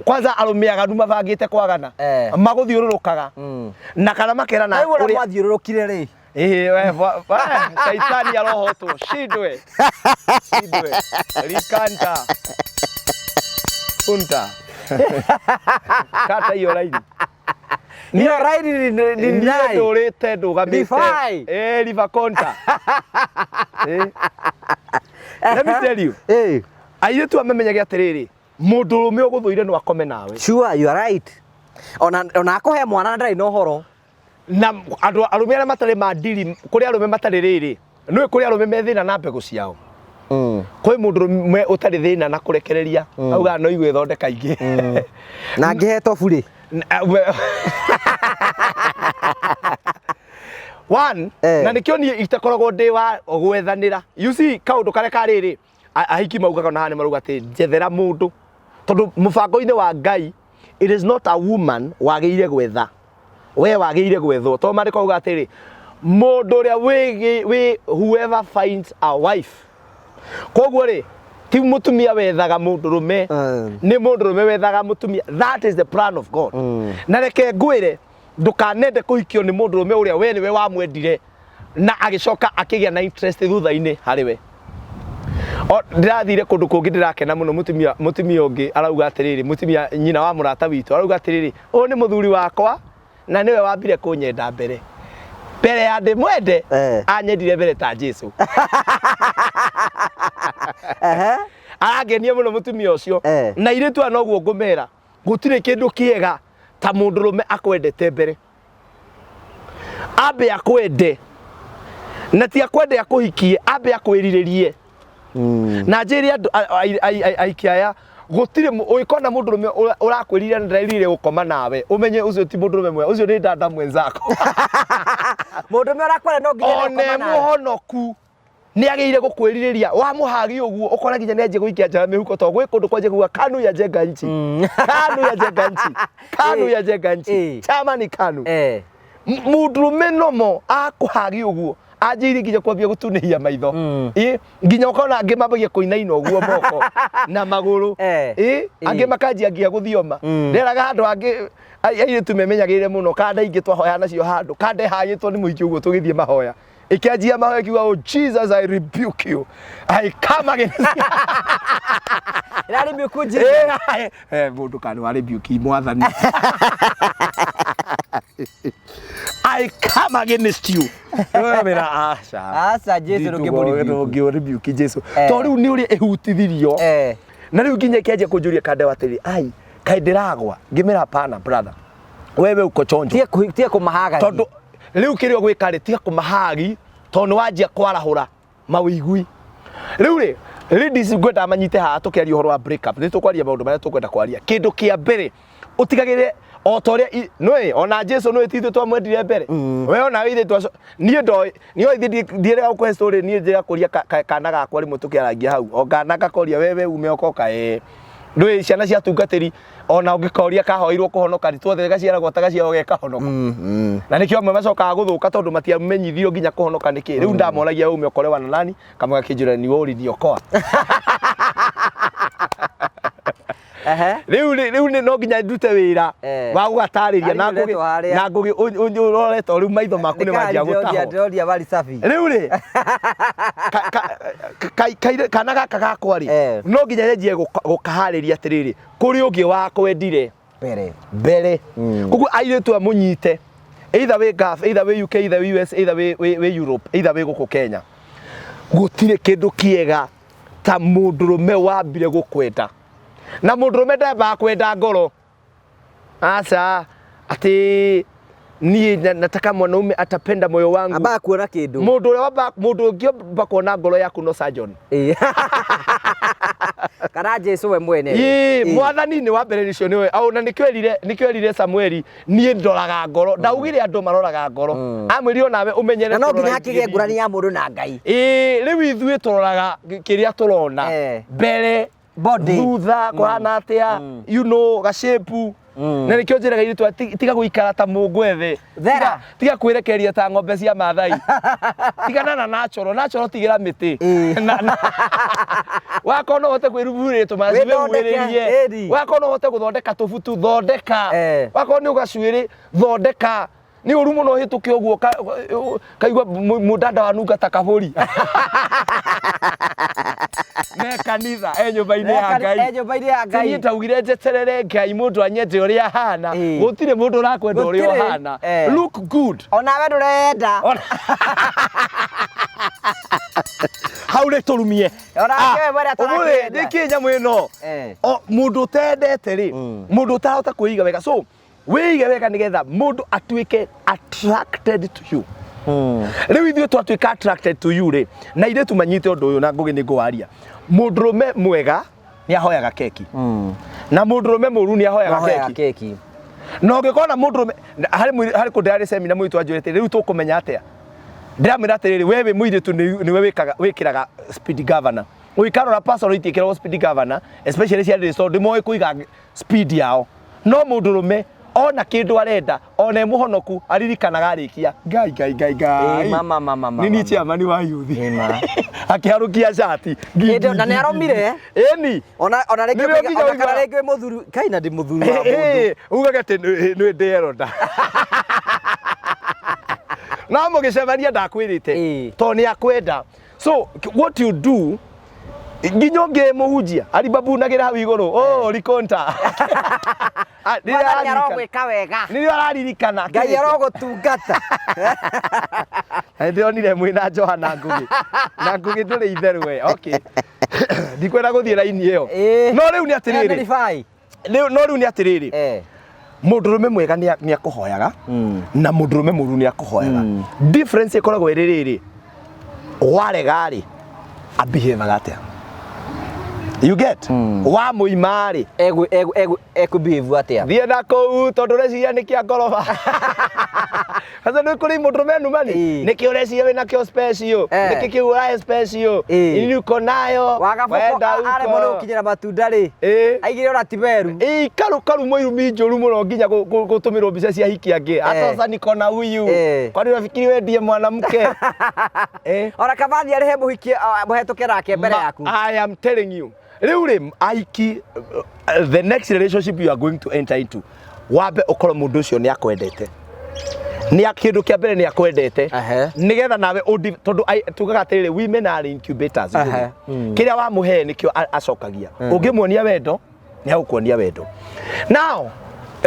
Kwanza arũme aganu mabangĩte kwagana magũthiũrũrũkaga na kana makerana Rĩu ũrĩa mwathiũrũrũkire rĩ. Ĩĩ, we, we, shaitani arohotwo shindwe shindwe rikanta punta kata hiyo raini. Hiyo raini ni niĩ nai. ndũrĩte ndũgamĩte. Rifai. Ĩĩ, riva konta. Ĩĩ. Let me tell you, airĩtu amenyage atĩrĩrĩ, mũndũrũme ũgũthũire no akome nawe. Sure, you are right. Ona akũhe mwana na ndarĩ na ũhoro. Na andũ arũme arĩa matarĩ mandiri, kũrĩ arũme matarĩ rĩrĩ, nĩũĩ kũrĩ arũme me thĩna na mbegũ ciao. Kwĩ mũndũrũme ũtarĩ thĩna na kũrekereria, augaga no igwĩthondeka ingĩ. Na ngĩhe tobu rĩ. One, na nĩkĩo niĩ itakoragwo ndĩ wa gwethanĩra. You see, kaũndũ karĩa ka rĩrĩ, ahiki maugaga ona haha nĩ marauga atĩ njethera mũndũ, tondũ mũbango-inĩ wa Ngai it is not a woman wagĩrĩire gwetha, we wagĩrĩire gwethwo, tondũ maandĩko mauga atĩrĩ, mũndũ ũrĩa wĩ whoever finds a wife. Koguo rĩ, ti mũtumia wethaga mũndũrũme, nĩ mũndũrũme wethaga mũtumia. That is the plan of God. Na reke ngwĩre, ndũkanende kũhikio nĩ mũndũrũme ũrĩa we nĩwe wamwendire na agĩcoka akĩgĩa na interest thutha-inĩ harĩ we. O ndĩrathire kũndũ kũngĩ ndĩrakena mũno, mũtumia ũngĩ arauga atĩrĩrĩ, mũtumia nyina wa mũrata witũ arauga atĩrĩrĩ, ũyũ nĩ mũthuri wakwa na nĩwe wambire kũnyenda mbere. Mbere ya ndĩmwende, anyendire mbere ta Jesu. Arangenia mũno mũtumia ũcio. Na airĩtu aya noguo ngũmera, gũtirĩ kĩndũ kĩega ta mũndũrũme akwendete mbere. Ambe akwende, na ti akwende akũhikie, ambe akwĩrirĩrie. Na njĩre andũ aiki aya, gũtirĩ ũngĩkona mũndũrũme ũrakwĩrirĩria na ndaririre gũkoma nawe, ũmenye ũcio ti mũndũrũme mwega, ũcio nĩ dada mwenzako. Mũndũrũme ũrakwenda no nginya One gũkoma nawe. Mũhonoku nĩ agĩrĩire gũkwĩrirĩria, wamũhagi ũguo ũkora nginya nĩ anjie gũikia njara mĩhuko, tondũ gwĩ kũndũ kwanjia kuga KANU ya jenga nchi, KANU ya jenga nchi, KANU ya jenga nchi, chama ni KANU. Mũndũrũme nomo akũhagi ũguo anjĩire nginya kwambia gũtunĩhia maitho. Ĩ, nginya ũkona angĩ mambagia kũinaina ũguo moko na magũrũ. Ĩ, angĩ makanjia nginya gũthioma. Nderaga handũ hangĩ airĩtu memenyagĩrĩre mũno, kanda ingĩ twahoya nacio handũ, kanda ĩhagĩtwo nĩ mũingĩ ũguo tũgĩthiĩ mahoya, ĩkĩanjia mahoya ĩkiuga, "Oh Jesus, I rebuke you, I come against you." Ĩra rebuke Jesus. Mũndũ kana wa rebuke mwathani, I come against you. Wĩra aca. Aca, Jesu ndũngĩmũ rebuke. Ndũngĩ rebuke Jesu. To rĩu nĩ ũrĩa ĩhutithirio. Na rĩu nginya ĩkĩanjia kũnjũria kande wa atĩrĩ, ai kaĩ ndĩragwa, ngĩmĩra hapana brother, wewe uko chonjo. Tiga kũmahaga. Tondũ rĩu kĩrĩa ũgwĩka rĩ, tiga kũmahagi, tondũ nĩ wanjia kwarahũra mawĩigui. Rĩu rĩ, ladies, ngwenda manyite haha tũkĩaria ũhoro wa break up, nĩ tũkwaria maũndũ marĩa tũkwenda kwaria. Kĩndũ kĩa mbere ũtigagĩrĩre o ta ũrĩa nĩũĩ ona Jesu, nĩũĩ ti ithuĩ twamwendire mbere. We ona ithuĩ twaco niĩ ndoĩ niĩ ithuĩ ndiĩrĩga gũkũhe story. Niĩ njĩra kũria kana gakwa rĩmwe tũkĩarangia hau, o kana gakoria, "Wewe umeokoka?" Ĩĩ. Ndũĩ ciana cia tungatĩri ona ũngĩkoria kahoirwo kũhonoka rĩ, tuothe gaciaragwo ta gaciaragwo ge kahonoku. Na nĩkĩo amwe macokaga gũthũka, tondũ matiamenyithio nginya kũhonoka nĩkĩ. Rĩu ndamoragia, "Wewe umeokolewa na nani?" Kamwe gakĩnjĩra, "Ni wewe uliniokoa." Rĩu rĩu no nginya ndute wĩra wa gũgatarĩria na Arĩ ngũgĩ ũretwo harĩa. Na ngũgĩ ũrorete o rĩu maitho maku nĩ manjia gũtahwo. Ndĩroria wali safi. Rĩu rĩ, kana gaka gakwa rĩ, no nginya nyanjie gũkaharĩria atĩrĩrĩ, kũrĩ ũngĩ wakwendire mbere. Mbere. Koguo airĩtu amũnyite, either wĩ Gulf, either wĩ UK, either wĩ US, either wĩ Europe, either wĩ gũkũ Kenya, gũtirĩ kĩndũ kĩega ta mũndũrũme wambire gũkwenda. Na mũndũrũme ndambaga kwenda ngoro, aca, atĩ niĩ nataka mwanaume atapenda moyo wangu. Ambaga kuona kĩndũ. Mũndũ ũrĩa wamba, mũndũ ũngĩ amba kuona ngoro yaku no surgeon. Kana Jesu we mwene. Ĩĩ, mwathani nĩ wa mbere ũcio nĩwe. Au na nĩkĩo erire Samueli, "Niĩ ndoraga ngoro." Ndaugire andũ maroraga ngoro, amwĩrire onawe ũmenyere Na no kũrora nginya hakĩgĩe ithithi. ngũrani ya mũndũ na Ngai. Ĩĩ, rĩu ithuĩ tũroraga kĩrĩa tũrona mbere, Body. thutha kũhana atĩa, gashape. Na nĩkĩo njĩraga airĩtu aya, tiga gũikara ta mũngwethe. Thera. Tiga kwĩrekereria ta ng'ombe cia Mathai. Tigana na natural natural, tigĩra mĩtĩ. Wakorwo no ũhote kwĩruburĩria tũmaci, Wĩthondeke, wĩhuhĩrĩrie. ĩni. Wakorwo no ũhote gũthondeka tũbutu, thondeka. Wakorwo nĩ ũgacuĩrĩ, thondeka. Nĩ ũru mũno ũhĩtũke ũguo kaigua mũndanda wanunga ta kabũri. Me kanitha, e nyũmba-inĩ ya Ngai. E nyũmba-inĩ ya Ngai. Niĩ ndaugire njeterere Ngai mũndũ anyende ũrĩa ahana. Gũtirĩ mũndũ ũrakwenda ũrĩa Gũtirĩ. ũhana. Look good. Onawe ndũreyenda. Hau nĩ tũrumie. Onake we mwene Ũmũthĩ atarakĩenda. nĩkĩ nyamũ ĩno? O mũndũ ũtendete rĩ, mũndũ ũtarahota kwĩiga wega. So wĩige wega nĩgetha mũndũ atuĩke attracted to you. Rĩu ithuĩ twatuĩka attracted to you rĩ, na airĩtu manyite ũndũ ũyũ na Ngũgĩ nĩ ngũwaria. Mũndũrũme mwega nĩ ahoyaga keki. Na mũndũrũme mũru nĩ ahoyaga Ahoyaga keki. keki. Na ũngĩkona mũndũrũme harĩ kũndũ ndĩrarĩ semina mũirĩtu anjũrĩte rĩu tũkũmenya atĩa? Ndĩramwĩra atĩrĩrĩ, we wĩ mũirĩtu nĩwe wĩkĩraga speed governor. Ũngĩkarora personal itiĩkĩragwo speed governor, especially cia ladies tondũ nĩmoĩ kũiga speed yao. No mũndũrũme ona kĩndũ arenda, ona e mũhonoku, aririkanaga arĩkia. Ngai, Ngai, Ngai, Ngai. Ĩ, mama, mama, mama, Nĩ niĩ mama. chairman wa youth. Ĩ, ma. Akĩharũkia cati. Kĩndũ- na nĩ aromire. Ĩni. Ona rĩngĩ Nĩrĩo nginya ona kana ũiguaga- rĩngĩ wĩ mũthuri kai na ndĩ mũthuri wa mũndũ. Ĩ, ugage atĩ nĩ ndĩ elder. No mũgĩcemania ndakwĩrĩte Ĩ. tondũ nĩ akwenda. So what you do nginya ũngĩ mũhunjia aribabunagĩra hau igũrũ, oh rikonta. Ah, rĩrĩa Mwathani araririkana- arogwĩka wega. Rĩrĩa araririkana Ngai arogũtungata. Na ndĩronire mwĩna Johana Ngũgĩ na Ngũgĩ ndũrĩ itherũ we. Okay, ndikwenda gũthiĩ raini ĩyo. No rĩu nĩ atĩrĩrĩ Verify. No rĩu nĩ atĩrĩrĩ, mũndũrũme mwega nĩ akũhoyaga na mũndũrũme mũru nĩ akũhoyaga. Difference ĩkoragwo ĩrĩ rĩrĩ, warega rĩ, abehavaga atĩa? You get? Wamũima rĩ, Egu egu egu ekubehave atĩa? Thiĩ na kũu tondũ ũreciria nĩ kĩa ngoroba. Sasa nĩ kũrĩ mũndũrũme numani. Nĩkĩ ũreciria wĩna kĩo special? Nĩkĩ kĩu ũrahe special? Ini uko nayo. Wagaboko Wenda aremwo nĩ huko. gũkinyĩra matunda rĩ. Aigire ona ti meru. Ĩ, karu karu mũirumi njũru mũno nginya gũtũmĩrwo mbica cia hiki angĩ. Hata sasa niko na huyu. Kwani unafikiri wewe ndiye mwanamke? Eh. Ona kabathi arĩhe mũhiki mũhetũke nake mbere yaku. I am telling you. Rĩu rĩ, aiki, the next relationship you are going to enter into, wambe ũkorwo mũndũ ũcio nĩ akwendete. Nĩ kĩndũ kĩa mbere nĩ akwendete. Nĩgetha nawe tondũ tugaga atĩrĩrĩ, women are incubators. Kĩrĩa wamũhe nĩkĩo acokagia. Ũngĩmuonia wendo, nĩ agũkuonia wendo. Now,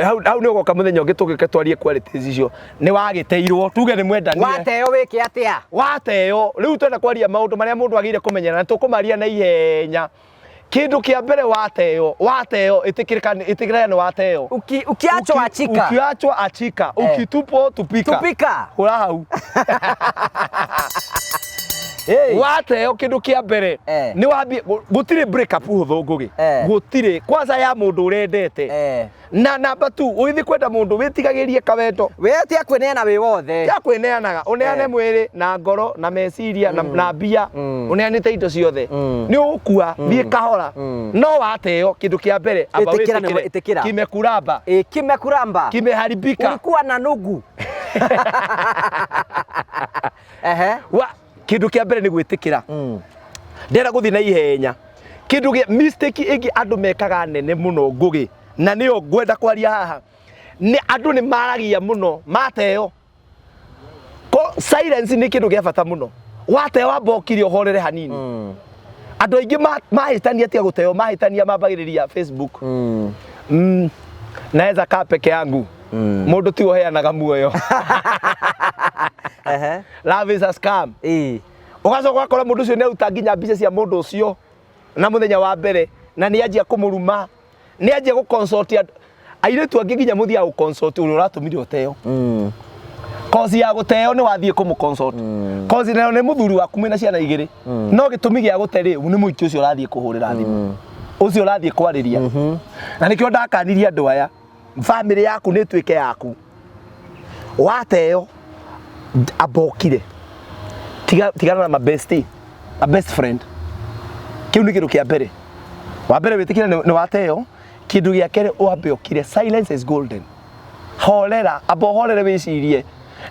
hau nĩ ũgoka mũthenya ũngĩ tũgĩke twarie qualities icio. Nĩ wagĩteirwo, tuge nĩ mwendanire. Wateo wĩke atĩa? Wateo, rĩu twenda kwaria maũndũ marĩa mũndũ agĩrĩire kũmenyera na tũkũmaria na ihenya. Kĩndũ kĩa mbere wateo, wateo, ĩtĩkĩra nĩ wateo. Ukiachwa achika. Ukiachwa achika, ukitupwo tupika. Tupika. Hũra hau. Wateo kĩndũ kĩa mbere nĩ wambie gũtirĩ break up hũthũ Ngũgĩ. Gũtirĩ kwanza ya mũndũ ũrendete. Na namba 2 ũgĩthiĩ kwenda mũndũ wĩtigagĩrie kawendo. We tia kwĩneana wĩ wothe. Tia kwĩneanaga, ũneane mwĩrĩ na ngoro na meciria na mbia, ũneanĩte indo ciothe. Nĩ ũgũkua, thiĩ kahora. No wateo kĩndũ kĩa mbere amba Ĩtĩkĩra nĩ wĩtĩkĩre. ĩtĩkĩra. Kimekuramba. Kimekuramba. Kimeharibika. Ulikuwa na nugu. Wa kĩndũ kĩa mbere nĩ gwĩtĩkĩra. Ndĩrenda gũthiĩ na ihenya. Kĩndũ gĩa mistake ĩngĩ andũ mekaga nene mũno Ngũgĩ, na nĩyo ngwenda kwaria haha, nĩ andũ nĩ maragia mũno mateo. Ko silence nĩ kĩndũ gĩa bata mũno. Wateo wamba ũkire ũhorere hanini. Andũ aingĩ mahĩtania tiga gũteo, mahĩtania mambagĩrĩria Facebook. Naweza kaa peke yangu. Mũndũ tiwe ũheanaga muoyo. Love is a scam. Ũgacoka ũgakora mũndũ ũcio nĩ aruta nginya mbica cia mũndũ ũcio na mũthenya wa mbere, na nĩ anjia kũmũruma, nĩ anjia gũ-consult andũ. Airĩtu angĩ nginya mũthiaga gũ-consult ũrĩa ũratũmire ũteo. Kozi ya gũteo nĩ wathiĩ kũmũ-consult. Kozi nayo nĩ mũthuri waku mwĩna ciana igĩrĩ. No gĩtũmi gĩa gũte rĩ, nĩ mũingĩ ũcio ũrathiĩ kũhũrĩra thimũ. Ũcio ũrathiĩ kwarĩria. Na nĩkĩo ndakanirie andũ aya, family yaku nĩ ĩtuĩke yaku. Wateo, amba ũkire. Tigana na mabesti, ma best friend. Kĩu nĩ kĩndũ kĩa mbere. Wa mbere wĩtĩkĩre nĩ wateo, kĩndũ gĩa kerĩ wambe ũkire. Silence is golden. Horera, amba ũhorere wĩcirie.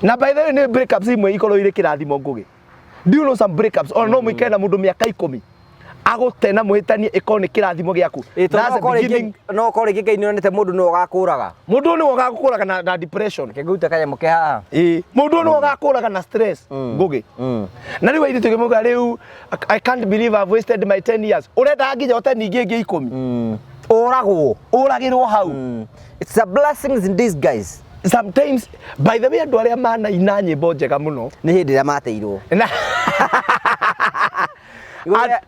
Na by the way nĩ breakups imwe ikorwo irĩ kĩrathimo Ngũgĩ. Do you know some breakups? Ona no mũikare na mũndũ mĩaka 10. Agũte na mũhĩtanie ĩkorwo nĩ kĩrathimo gĩaku. Ĩ, tondũ That's no the ũkorwo rĩngĩ- beginning. no ũkorwo rĩngĩ Ngai nĩonete mũndũ nĩwe ũgakũraga. Mũndũ ũyũ nĩwe ũgakũraga na depression. Reke ngũrute kanyamũ ke haha. Ĩĩ, mũndũ ũyũ nĩwe ũgakũraga na stress ngũgĩ. Na rĩu airĩtu aingĩ rĩu, "I can't believe I've wasted my 10 years." Ũrenda nginya ũte ningĩ ĩngĩ 10. Ũragwo. Ũragĩrwo hau. It's a blessings in disguise. Sometimes, by the way, andũ arĩa manaina nyĩmbo njega mũno nĩ hĩndĩ ĩrĩa mateirwo. Na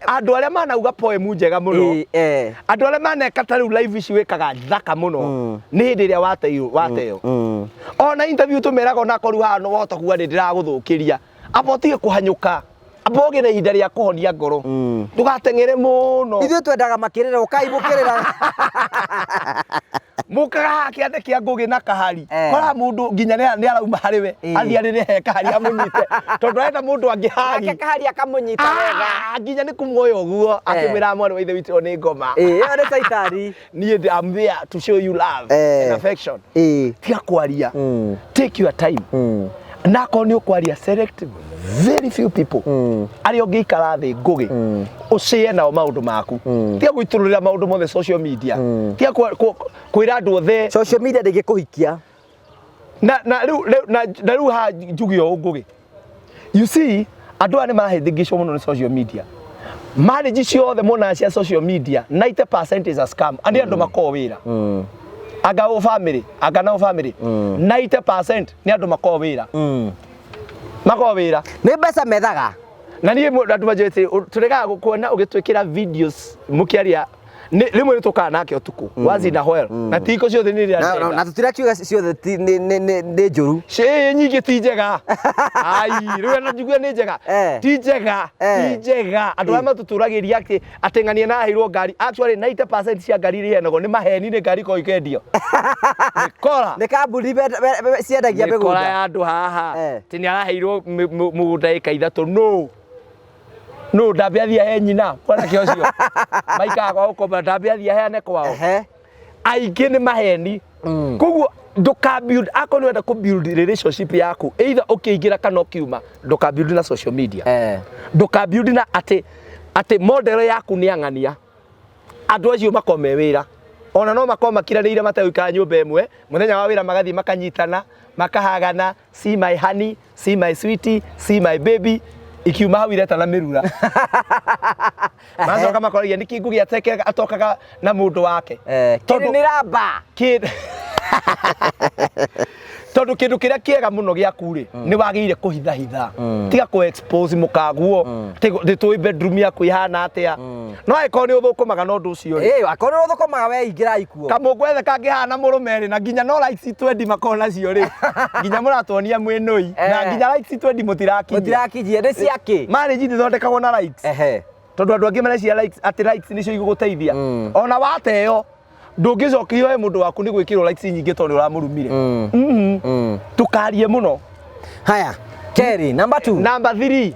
andũ arĩa manauga poem njega mũno, Ĩ, eh. andũ arĩa maneka ta rĩu live ici wĩkaga thaka mũno, nĩ hĩndĩ ĩrĩa wateirwo, wateo. Ona interview tũmeraga onakorwo haha no wahota kuga nĩ ndĩragũthũkĩria, amba ũtige kũhanyũka, amba ũgĩe na ihinda rĩa kũhonia ngoro, ndũgateng'ere mũno. Ithuĩ twendaga makĩrĩra, ũkai mũkĩrĩra. Mũkaga haha kĩande kĩa ngũgĩ na kahari. Eh. Kora mũndũ nginya nĩ arauma harĩ we, athiĩ arĩre he kahari amũnyite, tondũ arenda mũndũ angĩ hagi. Nake kahari akamũnyita wega. Ah, nginya nĩ kũmuoya ũguo akĩmwĩra, "Mwarĩ wa ithe witũ, ĩyo nĩ ngoma." Ĩ, ĩyo nĩ caitani. Niĩ I'm there to show you love and affection. Tiga kwaria, take your time, na akorwo nĩ ũkwaria, select very few people arĩa ũngĩikara thĩ ngũgĩ ũcĩe nao maũndũ maku. Tiga gũitũrũrĩra maũndũ mothe social media. Tiga kwĩra andũ othe. Social media ndĩngĩkũhikia. Na rĩu haha njuge ũũ ngũgĩ, you see, andũ aya nĩ marahĩngĩcwo mũno nĩ social media. Marriage ciothe monaga cia social media, 90% is a scam. Andĩ andũ makoragwo wĩra, anga ũ family, anga na ũ family, 90% nĩ andũ makoragwo wĩra, makoragwo wĩra. Nĩ mbeca methaga. Na niĩ andũ manjĩte tũregaga kuona ũgĩtwĩkĩra videos mũkĩaria. Rĩmwe nĩ tũkaga nake ũtukũ once in a while, na ti hingo ciothe nĩ Na na- na tũtirakiuga ciothe nĩ njũru. Cie nyingĩ ti njega. Ai, rĩu ona njigue nĩ njega. Ti njega. Ti njega. Andũ arĩa matũtũragĩria atĩ ng'ania na aheirwo ngari, actually 90% cia ngari iria iheanagwo nĩ maheni, nĩ ngari ikoragwo ikĩendio. Mĩkora. Nĩ kambuni ciendagia Mĩkora mĩgũnda. ya andũ haha. Atĩ nĩ araheirwo mũgũnda ĩka 3. No. No, ndambe athiĩ ahe nyina, mwanake ũcio. Maikaraga kwao gũkomba, ndambe athiĩ aheane kwao. Aingĩ nĩ maheni. Koguo ndũka build, akorwo nĩ ũrenda kũ build relationship yaku, either ũkĩingĩra kana ũkiuma, ndũka build na social media. Ndũka build na atĩ model yaku nĩ ang'ania. Andũ acio makorwo me wĩra, ona no makorwo makiranĩire mategũikara nyũmba ĩmwe, mũthenya wa wĩra magathiĩ makanyitana, makahagana, "See my honey, see my sweetie, see my baby." Ikiuma hau iretana mĩrura, macoka makoragia nĩkĩ ngũgĩ ateke atokaga na mũndũ wake. Kĩrĩ nĩ ramba. Tondũ kĩndũ kĩrĩa kĩega mũno gĩaku rĩ, nĩ wagĩrĩire kũhithahitha. Tiga kũ expose mũkaguo nĩ tũĩ bedroom yaku ihana atĩa. No angĩkorwo nĩ ũthũkũmaga na ũndũ ũcio rĩ, Ĩ, akorwo nĩ ũthũkũmaga we ingĩra ikuo. Kamũngwethe kangĩhana mũrũme rĩ, na nginya no likes 20 makorwo nacio rĩ, nginya mũratuonia mwĩ nũi na nginya likes 20 mũtirakinyia. Mũtirakinyia nĩ ciakĩ? Marriage ndithondekagwo na likes. Tondũ andũ angĩ mareciria likes, atĩ likes nĩcio igũgũteithia. Ona wateo ndũngĩcokia he mũndũ waku nĩ gwĩkĩrwo likes nyingĩ tondũ nĩ ũramũrumire. Ndũkarie mũno. Haya, kerĩ, number 2. Number 3.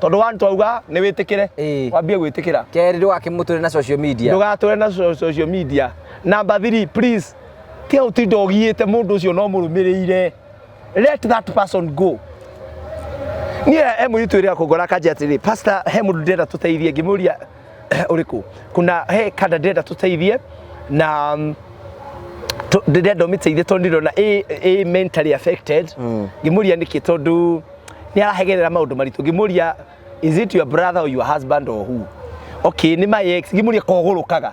Tondũ one twauga nĩ wĩtĩkĩre. Wambie gwĩtĩkĩra. Kerĩ, ndũgakĩmũtũre na social media. Ndũgatũre na social media. Number 3, please, tiga gũtinda ũgiĩte mũndũ ũcio no mũrũmĩrĩire. Let that person go. Niĩ he mũirĩtu ũrĩa kũngora akanjĩra atĩrĩrĩ, "Pastor, he mũndũ ndĩrenda tũteithie." Ngĩmũria, "Ũrĩkũ?" "Kuna he kanda ndĩrenda tũteithie na ndĩrenda ũmĩteithie tondũ ndĩrona ĩ mentally affected." Ngĩmũria nĩkĩ, tondũ nĩ arahegerera maũndũ maritũ. Ngĩmũria, "Is it your brother or your husband or who?" "Okay, nĩ my ex." Ngĩmũria, "Kogũrũkaga?"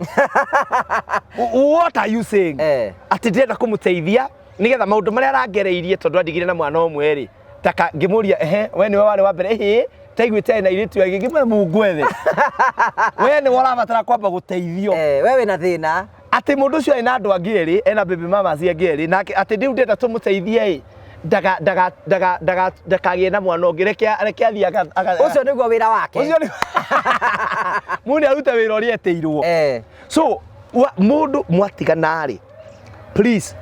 What are you saying? Atĩ ndĩrenda kũmũteithia nĩgetha maũndũ marĩa arangereirie, tondũ andigire na mwana ũmwe rĩ, taka. Ngĩmũria, "Ehe, we nĩwe warĩ wa mbere?" "Ĩhĩ, taiguĩte arĩ na airĩtu angĩ." Ngĩmwĩra, "Mungu ethe, we nĩwe ũrabatara kwamba gũteithio." We wĩna thĩna. Atĩ mũndũ ũcio arĩ na andũ angĩ erĩ, ena baby mamas angĩ erĩ, nake atĩ rĩu ndĩrenda tũmũteithie ĩ ndaga ndaga ndaga ndaga ndakagĩe na mwana ũngĩ, reke athiĩ Ũcio nĩguo wĩra wake. Ũcio nĩ mũndũ arute wĩra ũrĩa etĩirwo. So mũndũ mwatigana rĩ, please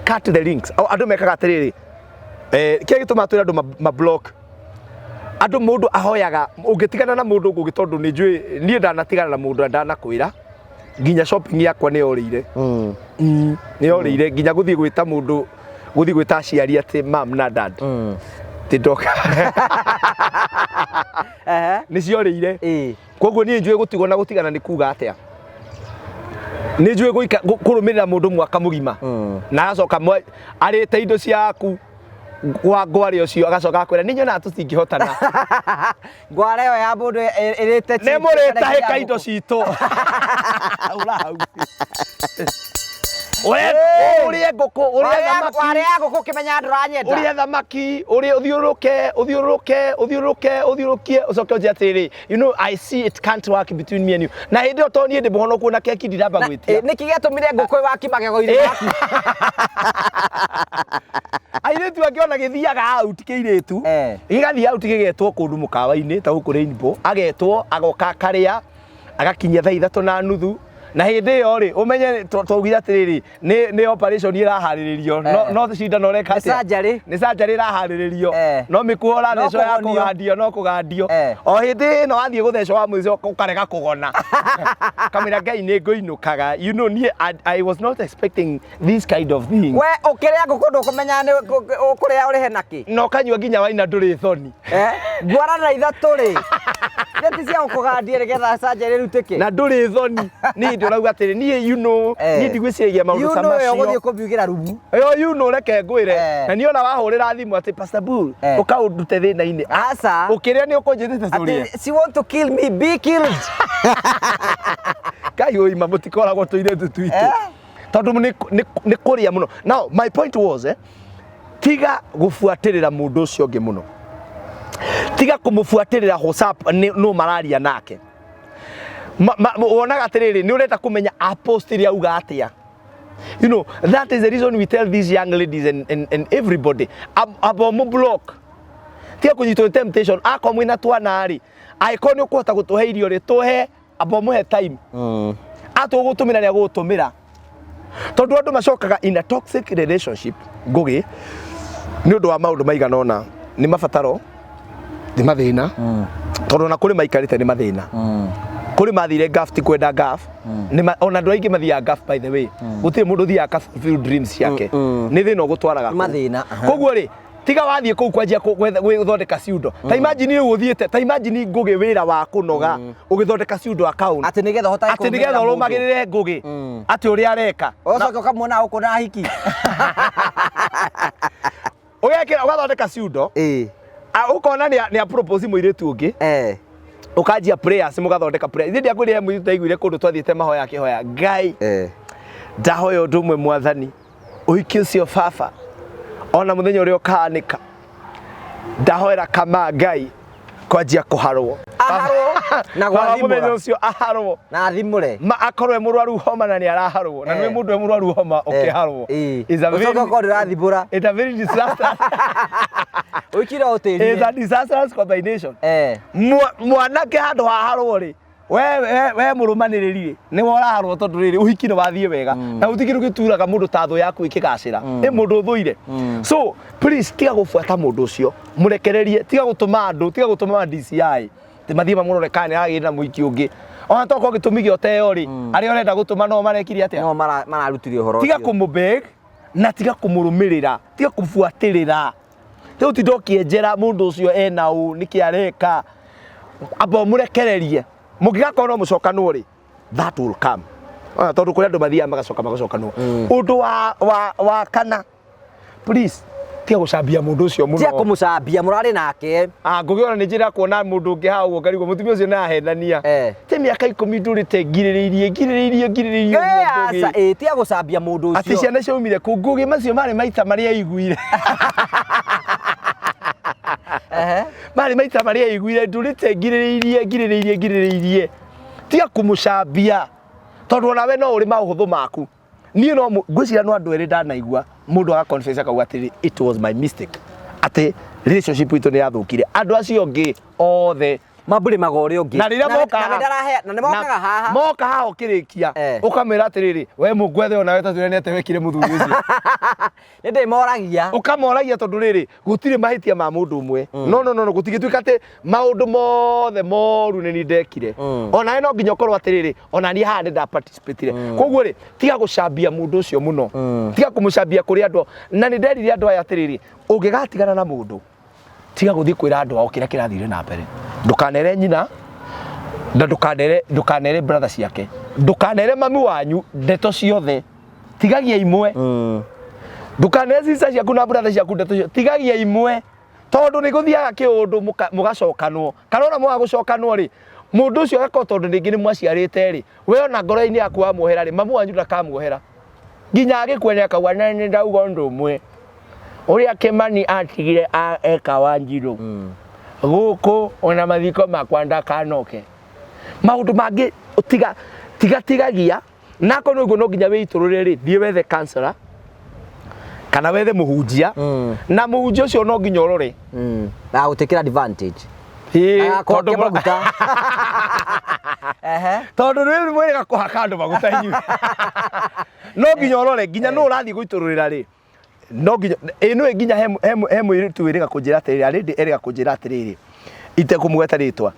cut the links. O, andũ mekaga atĩrĩrĩ, kĩrĩa gĩtũmaga twĩre andũ ma block andũ, mũndũ ahoyaga ũngĩtigana na mũndũ ngũgĩ, tondũ nĩ njũĩ niĩ ndanatigana na mũndũ na ndanakwĩra nginya shopping yakwa nĩ yorĩire. Nĩ yorĩire nginya gũthiĩ gwĩta mũndũ, gũthiĩ gwĩta aciari atĩ mam na dad ti ndoka, nĩ ciorĩire. Koguo niĩ njũĩ gũtigwo na gũtigana nĩ kuga atĩa. Nĩ njũĩ kũrũmĩrĩra mũndũ mwaka mũgima na agacoka arĩte indo ciaku gwa ngware ũcio, agacoka akwĩra nĩ nyonaga tũtingĩhotana. Ngware ĩyo ya mũndũ ĩrĩte nĩ mũrĩtahĩka indo citũ. Ura hau. We ũrĩe ngũkũ, ũrĩe thamaki. Warĩa ngũkũ ũkĩmenya ndũranyenda. Ũrĩe thamaki, ũrĩe, ũthiũrũrũke, ũthiũrũrũke, ũthiũrũrũke, ũthiũrũkie, ũcoke ũnjĩre atĩrĩrĩ, you know, I see it can't work between me and you. Na hĩndĩ ĩyo to niĩ ndĩ mũhonoku, na keki ndiramba gwĩtia. Nĩkĩ gĩatũmire ngũkũ ĩwaki magego-inĩ maku? Airĩtu angĩ ona gĩthiaga out kĩirĩtu, gĩgathiĩ out gĩgetwo kũndũ mũkawa-inĩ ta gũkũ Rainbow, agetwo agoka akarĩa, agakinyia thaa 3:30, na hĩndĩ ĩyo rĩ, ũmenye twaugire atĩrĩrĩ, nĩ operation ĩraharĩrĩrio, no cindano ũreka Nĩ atĩa? surgery. Nĩ surgery ĩraharĩrĩrio. No mĩkuo ũrathecwo ya kũgonio. Kũgandio, no kũgandio. O hĩndĩ ĩno wathiĩ gũthecwo wa mũico ũkarega kũgona, kamwĩra Ngai nĩ ngũinũkaga. You know, niĩ I was not expecting this kind of thing. We ũkĩrĩa ngũkũ ndũkũmenya nĩ ũkũrĩa ũrĩhe nakĩ. Na ũkanyua nginya waina ndũrĩ thoni. Ngwara na ithatũ rĩ, nĩ cia gũkũgandia nĩgetha surgery ĩrutĩke. Na ndũrĩ thoni niĩ ndĩ ũrauga atĩrĩ, niĩ, you know, niĩ ndigwĩciragia maũndũ You ta know ĩyo macio. Ũgũthiĩ kũmbiugĩra rumu. Ĩyo, you know, reke ngwĩre. Na niĩ ona wahũrĩra thimũ atĩ, "Pastor Bull, ũka ũndute thĩna-inĩ," Aca. Ũkĩrĩa nĩ ũkũnjĩtĩte tũrĩe. Atĩ she want to kill me, be killed. Ngai ũima mũtikoragwo tũirĩtu twitũ, tondũ nĩ kũrĩa mũno. Now my point was, tiga gũbuatĩrĩra mũndũ ũcio ũngĩ mũno, tiga kũmũbuatĩrĩra WhatsApp, nĩ nũ mararia nake. Wonaga atĩrĩrĩ, nĩ ũrenda kũmenya a post ĩrĩa auga atĩa. You know, that is the reason we tell these young ladies and everybody abo mu block, tiga kũnyitwo nĩ temptation. Akorwo mwĩna twana rĩ, angĩkorwo nĩ ũkũhota gũtũhe irio rĩ, tũhe, amba mũhe time. Atũgũtũmĩra nĩ agũgũtũmĩra, tondũ andũ macokaga in a toxic relationship, Ngũgĩ, nĩ ũndũ wa maũndũ maigana ũna. Nĩ mabataro, nĩ mathĩna, tondũ ona kũrĩ maikarĩte nĩ mathĩna, kũrĩ mathire gaf, ti kwenda gaf. Ona andũ aingĩ mathiaga gaf, by the way, gũtirĩ mũndũ ũthiaga ka fulfill dreams ciake, nĩ thĩna ũgũtwaraga Nĩ kũu. Mathĩna, aha. Koguo rĩ, tiga wathiĩ kũu kwanjia gwĩthondeka ciundo. Ta imagine rĩu ũthiĩte, ta imagine, Ngũgĩ, wĩra wa kũnoga ũgĩthondeka ciundo account Atĩ nĩgetha ũhotage atĩ nĩgetha kũrũmĩrĩra mũndũ. ũrũmagĩrĩre Ngũgĩ atĩ ũrĩa areka. Ũgacoka ũkamuona gũkũ na hiki. Ũgekĩra, ũgathondeka ciundo, ũkona nĩ a propose mũirĩtu ũngĩ, ũkanjia prayers, mũgathondeka prayers. Ithe ndiakwĩrire mũirĩtu ndaiguire kũndũ twathiĩte mahoya akĩhoya Ngai, "Ndahoya ũndũ ũmwe, Mwathani, ũhiki ũcio baba, ona mũthenya ũrĩa ũkaanĩka, ndahoera kama Ngai kwanjia kũharwo." Aharwo na Baba, gwathimũra. Mũthenya ũcio aharwo. Na athimũre. Ma akorwo e mũrwaru homa, na nĩ araharwo, na nĩ mũndũ e mũrwaru homa ũkĩharwo is a Ũcoke very ũkorwo ndũrathimũra. It's a very disastrous Ũikire o it's tĩri. a disastrous combination. Mwanake handũ haharwo rĩ, we mũrũmanĩrĩri rĩ, nĩwe ũraharwo, tondũ rĩrĩ, ũhiki nĩ wathiĩ wega, na gũtirĩ kĩndũ gĩturaga mũndũ ta thũ yaku ĩkĩgacĩra, ĩ mũndũ ũthũire. So please, tiga gũbuata mũndũ ũcio, mũrekererie, tiga gũtũma andũ, tiga gũtũma DCI atĩ mathiĩ mamũrore kana nĩ aragĩire na mũhiki ũngĩ. Ona tokorwo gĩtũmi gĩa ũteo rĩ, arĩa ũrenda gũtũma no marekire atĩa? No mararutire ũhoro Tiga ũcio. Kũmũbeg na tiga kũmũrũmĩrĩra, tiga kũbuatĩrĩra. Rĩu tinda ũkĩenjera mũndũ ũcio ena ũ, nĩkĩ areka, amba ũmũrekererie. Mũngĩgakorwo no mũcokanwo rĩ, that will come. Ona tondũ kũrĩ andũ mathiaga magacoka magacokanwo. Ũndũ wa kana, please, tiga gũcambia mũndũ ũcio mũno. Tiga kũmũcambia mũrarĩ nake. Ah, Ngũgĩ, ona nĩ njĩra kuona mũndũ ũngĩ hau ũguo ngarigwo mũtumia ũcio nĩ ahenania. Ti mĩaka 10 ndũrĩte ngirĩrĩirie, ngirĩrĩirie, ngirĩrĩirie ũguo, Aca, Ngũgĩ. Tiga gũcambia mũndũ Atĩ ũcio. Ciana ciaumire kũ, Ngũgĩ? Macio marĩ maita marĩa aiguire. Marĩ maita marĩa aiguire ndũrĩte ngirĩrĩirie, ngirĩrĩirie, ngirĩrĩirie. Tiga kũmũcambia, tondũ onawe no ũrĩ maũhũthũ maku. Niĩ no ngwĩciria no andũ erĩ ndanaigua mũndũ aga confess akauga atĩrĩ, "It was my mistake," atĩ relationship itũ nĩ yathũkire. Andũ acio angĩ othe Mambũrĩmaga ũrĩa ũngĩ. Na rĩrĩa moka Na na nĩ mokaga haha. Moka haha ũkĩrĩkia, ũkamwĩra atĩrĩrĩ, "We mũngwethe onawe, ta twĩre nĩ atĩa wekire mũthuri ũcio." Nĩ ndĩmoragia. Ũkamoragia, tondũ rĩrĩ, gũtirĩ mahĩtia ma mũndũ ũmwe. No no no no gũtingĩtuĩka atĩ maũndũ mothe moru nĩ niĩ ndekire. Onawe no nginya ũkorwo atĩrĩrĩ, ona niĩ haha nĩ nda participate. Koguo rĩ, tiga gũcambia mũndũ ũcio mũno, tiga kũmũcambia kũrĩ andũ. Na nĩ nderire andũ aya atĩrĩrĩ, ũngĩgatigana na mũndũ, tiga gũthiĩ kwĩra andũ ao kĩrĩa kĩrathire na mbere. Ndũkanere nyina, Na ndũkanere ndũkanere brother ciake, ndũkanere mami wanyu ndeto ciothe, tigagia imwe. Ndũkanere sister ciaku na brother ciaku ndeto ciothe, tigagia imwe, tondũ nĩ gũthiaga kĩũndũ mũgacokanwo, kana ona mwaga gũcokanwo rĩ, mũndũ ũcio agakorwo tondũ rĩngĩ nĩ mwaciarĩte rĩ, we ona ngoro-inĩ yaku wamuohera rĩ, mamu wanyu ndakamuohera nginya agĩkua. Nĩ akauga na nĩ ndauga ũndũ ũmwe ũrĩa Kĩmani atigire eka Wanjirũ gũkũ, ona mathiko makwa ndakanoke. Maũndũ mangĩ tiga tiga tigagia na akorwo nĩ ũguo no nginya wĩitũrũre rĩ, thiĩ wethe counselor kana wethe mũhunjia, na mũhunjia ũcio no nginya ũrore. Na gũtĩkĩra advantage. Ĩĩ, Agakũhake tondũ maguta. Ehe. Tondũ rĩu mwĩrĩga kũhaka andũ maguta inyuĩ, no nginya ũrore nginya nũ ũrathiĩ gũitũrũrĩra rĩ, no nginya ĩ nĩ nginya he mũirĩtu wĩrĩga kũnjĩra atĩrĩrĩ, arĩndĩ erĩga kũnjĩra atĩrĩrĩ, itekũmũgweta rĩtwa,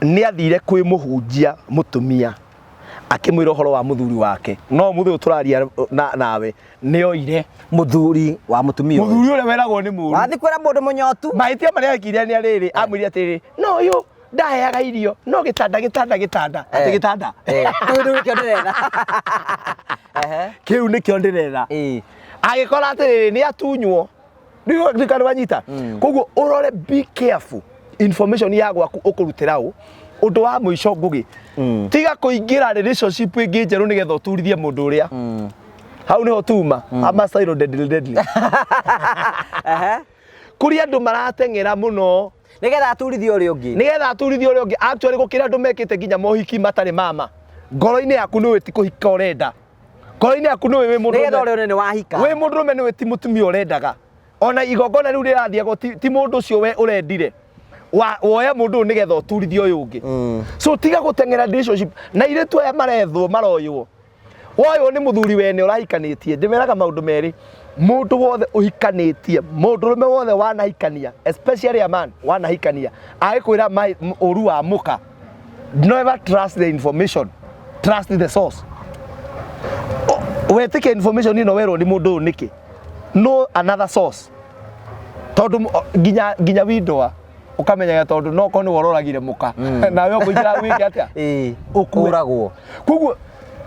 nĩ athire kwĩ mũhunjia mũtumia akĩmwĩra ũhoro wa mũthuri wake, no mũthĩ ũyũ tũraria nawe nĩ oire. Mũthuri wa mũtumia ũyũ. Mũthuri ũrĩa weragwo nĩ mũru. Wathiĩ kwĩra mũndũ mũnyotu. Mahĩtia marĩa ekire nĩ arĩrĩ, amwĩrire atĩrĩrĩ, no ũyũ ndaheaga irio, no gĩtanda gĩtanda gĩtanda atĩ gĩtanda. Kĩu rĩu nĩkĩo ndĩretha. Ehe. Kĩu nĩkĩo ndĩretha. Agĩkora atĩrĩrĩ, nĩ atunywo ndikana wanyita. Koguo ũrore, be careful information ya gwaku ũkũrutĩra ũ. Ũndũ wa mũico, Ngũgĩ, tiga kũingĩra relationship ĩngĩ njerũ nĩgetha ũturithie mũndũ ũrĩa hau nĩho tuma ama style deadly deadly. Kũrĩ andũ marateng'era mũno Nĩgetha aturithie ũrĩa ũngĩ. Nĩgetha aturithie ũrĩa ũngĩ. Actually, gũkĩra andũ mekĩte nginya mohiki matarĩ mama. Ngoro-inĩ yaku nĩũĩ ti kũhika ũrenda, ngoro-inĩ yaku nĩũĩ wĩ mũndũ Nĩgetha ũrĩa ũnene wahika. Wĩ mũndũrũme nĩwe ti mũtumia ũrendaga, ona igongona rĩu rĩrathiagwo ti mũndũ ũcio we ũrendire. Woya mũndũ ũyũ nĩgetha ũturithie ũyũ ũngĩ. So tiga gũteng'era relationship na airĩtu aya marethwo maroywo, woywo nĩ mũthuri wene ũrahikanĩtie. Ndĩmeraga maũndũ merĩ, mũndũ wothe ũhikanĩtie, mũndũrũme wothe wanahikania, especially a man wanahikania, agĩkwĩra ũru wa mũka, never trust the information, trust the source. Wetĩkia information ĩno werwo nĩ mũndũ ũyũ nĩkĩ? No another source, tondũ nginya windoa ũkamenyaga, tondũ no korwo nĩwe ũroragire mũka nawe ũkũingĩra wĩke atĩa? Ũkue. Ũragwo. Koguo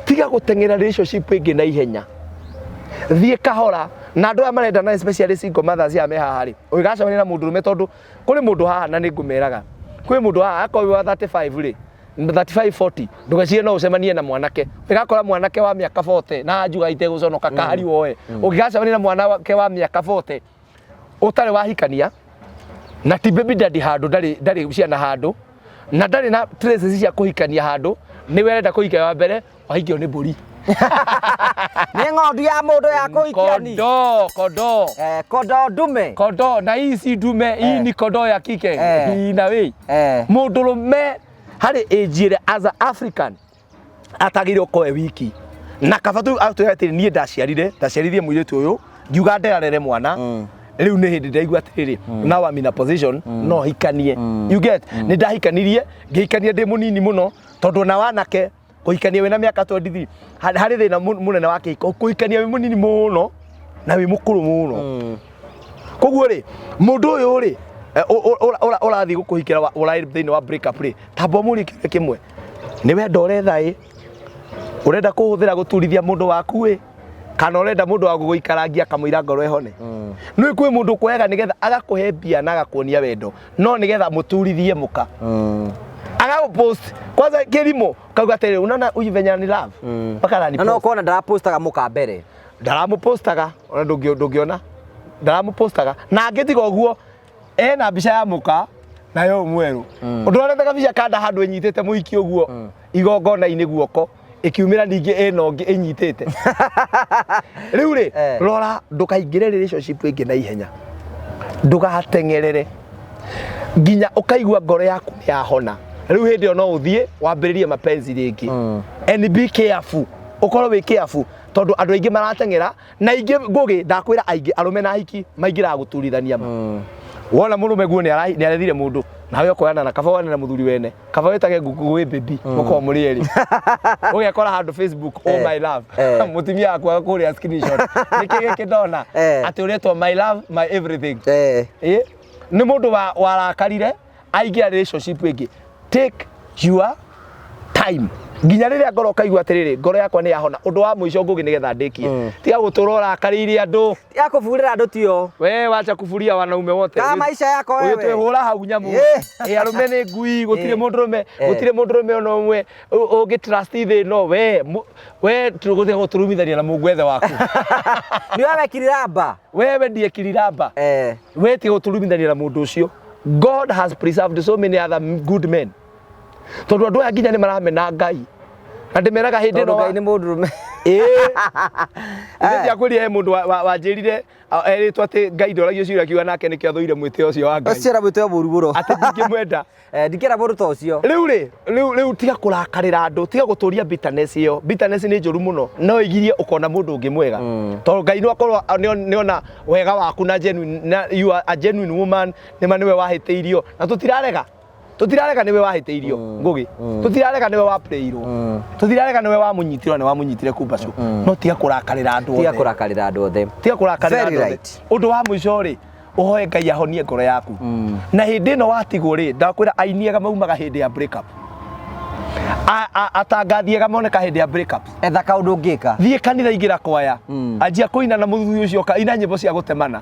tiga gũteng'era relationship ĩngĩ na ihenya, thiĩ kahora na andũ aya marenda, na especially single mothers aya me haha rĩ, ũgĩgacemania na mũndũrũme, tondũ kũrĩ mũndũ haha, na nĩ ngũmeraga kwĩ mũndũ haha akorwo wĩ wa 35 rĩ, 35, 40, ndũgecirie no ũcemanie na mwanake. Ũgakora mwanake wa mĩaka 40 na njuga itegũconoka kahari woe, ũngĩgacemania na mwanake wa mĩaka 40 ũtarĩ wahikania na ti baby daddy handũ, ndarĩ ciana handũ, na ndarĩ na traces cia kũhikania handũ, nĩwe arenda kũhikia wa mbere, wahikio nĩ mbũri. Nĩ ng'ondu ya mũndũ ya kũhikia ni. Kondoo, kondoo. Kondoo ndume. Kondoo, na hii si ndume, hii ni kondoo ya kike. Hii na wĩ mũndũrũme harĩ age ĩrĩa as a African atagĩrĩirwo gũkorwo e wiki, na kaba tu atwĩre atĩrĩ, niĩ ndaciarire, ndaciaririe mũirĩtu ũyũ, ngiuga nderarere mwana, rĩu nĩ hĩndĩ ndaigua atĩrĩrĩ, now I'm in a position no hikanie. You get? Nĩ ndahikanirie, ngĩhikania ndĩ mũnini mũno, tondũ ona wanake kũhikania wĩna mĩaka 23 harĩ thĩna mũnene wa kĩhiko, kũhikania wĩ mũnini mũno na wĩ mũkũrũ mũno. Koguo rĩ, mũndũ ũyũ rĩ, ũrathiĩ gũkũhikĩra ũrarĩ thĩinĩ wa break up rĩ, tamba ũmũrie kĩũria kĩmwe: nĩ wendo ũretha ĩ, ũrenda kũhũthĩra gũturithia mũndũ waku ĩ, kana ũrenda mũndũ wa gũgũikarangia kamũira ngoro ĩhone? Nĩ kwĩ mũndũ ũkuoyaga nĩgetha agakũhe mbia na agakuonia wendo, no nĩgetha mũturithie mũka, agagũpost kwanza kĩrimũ, kauga atĩrĩrĩ, unaona huyu venye ni love mpaka na no ananipost. Kona ndarapostaga mũka mbere. Ndaramũpostaga, ona ndũngĩona ndaramũpostaga. Na angĩ tiga ũguo ena mbica ya mũka nayo mwerũ, ndũronete kabica kanda handũ ĩnyitĩte mũhiki ũguo igongona-inĩ guoko ĩkiumĩra, ningĩ ĩno ĩngĩ ĩnyitĩte rĩu rĩ. Rora ndũkaingĩre relationship ĩngĩ na ihenya, ndũgateng'erere nginya ũkaigua ngoro yaku nĩ yahona. Rĩu hĩndĩ ĩyo no ũthiĩ wambĩrĩrie mapenzi rĩngĩ. And be careful, ũkorwo wĩ careful, tondũ andũ aingĩ marateng'era na aingĩ, Ngũgĩ, ndakwĩra, aingĩ arũme na ahiki maingĩraga gũturithania ma. Wona mũrũme guo nĩ arethire mũndũ nawe ũkoyana na kaba wone na mũthuri wene, kaba wĩtage ngũkũ wĩ baby, mũkorwo mũrĩ erĩ, ũgekora handũ Facebook, "Oh my love." Mũtumia waku agakũrĩa screenshot, nĩkĩ gĩkĩ ndona atĩ ũretwo my love, my everything? Ĩ nĩ mũndũ warakarire aingĩra relationship ĩngĩ. Take your Time nginya rĩrĩa ngoro ũkaigua atĩrĩrĩ, ngoro yakwa nĩ yahona. Ũndũ wa mũico, Ngũgĩ, nĩgetha ndĩkie, tiga gũtũra ũrakarĩire andũ. Ya kũburĩra andũ tio. We wacha kufuria wanaume wote. Kaa maisha yako wewe. Ũgĩtwĩhũra hau nyamũ. Ĩ arũme nĩ ngui, gũtirĩ mũndũrũme, gũtirĩ mũndũrũme ona ũmwe ũngĩ trust thĩ ĩno. We we tũgũthiĩ gũtũrumithania na mũngwethe waku. Nĩ wewe kiriramba. Wewe ndiye kiriramba. We tiga gũtũrumithania na mũndũ ũcio. God has preserved so many other good men, tondũ andũ aya nginya nĩ maramena Ngai, na ndĩmeraga hĩndĩ Tondũ ĩno Ngai nĩ mũndũrũme. Ĩĩ. Ithe ndiakwĩrire he mũndũ wanjĩrire erĩtwo atĩ Ngai ndoragio ciũria, akiuga nake nĩkĩo athũire mwĩtĩo ũcio wa Ngai. Ũcio na mwĩtĩo mũru mũno. Atĩ ndingĩmwenda. Eh, ndingĩenda mũndũ ta ũcio. Rĩu rĩ, rĩu tiga kũrakarĩra andũ, tiga gũtũria bitterness ĩyo. Bitterness nĩ njũru mũno, no ĩgirie ũkona mũndũ ũngĩ mwega, tondũ Ngai no akorwo nĩona wega waku na genuine, na you are a genuine woman. Nĩma nĩwe wahĩtĩirio, na tũtirarega nĩwe wahĩtĩirio, Ngũgĩ, tũtirarega nĩwe wapĩrĩirwo, tũtirarega nĩwe wamũnyitire, na wamũnyitire kumbacũ, no tiga kũrakarĩra andũ Tiga othe. kũrakarĩra andũ othe. Tiga kũrakarĩra Very andũ othe. right. Ũndũ wa mũico rĩ, ũhoe Ngai ahonie ngoro yaku. Na hĩndĩ ĩno watigwo rĩ, ndakwĩra aini ega maumaga hĩndĩ ya break up, atangathi ega moneka hĩndĩ ya break up. Etha kaũndũ ũngĩka. Thiĩ kanitha, ingĩra kwaya, anjia kũina na mũthuri ũcio, ka ina nyĩmbo cia gũtemana,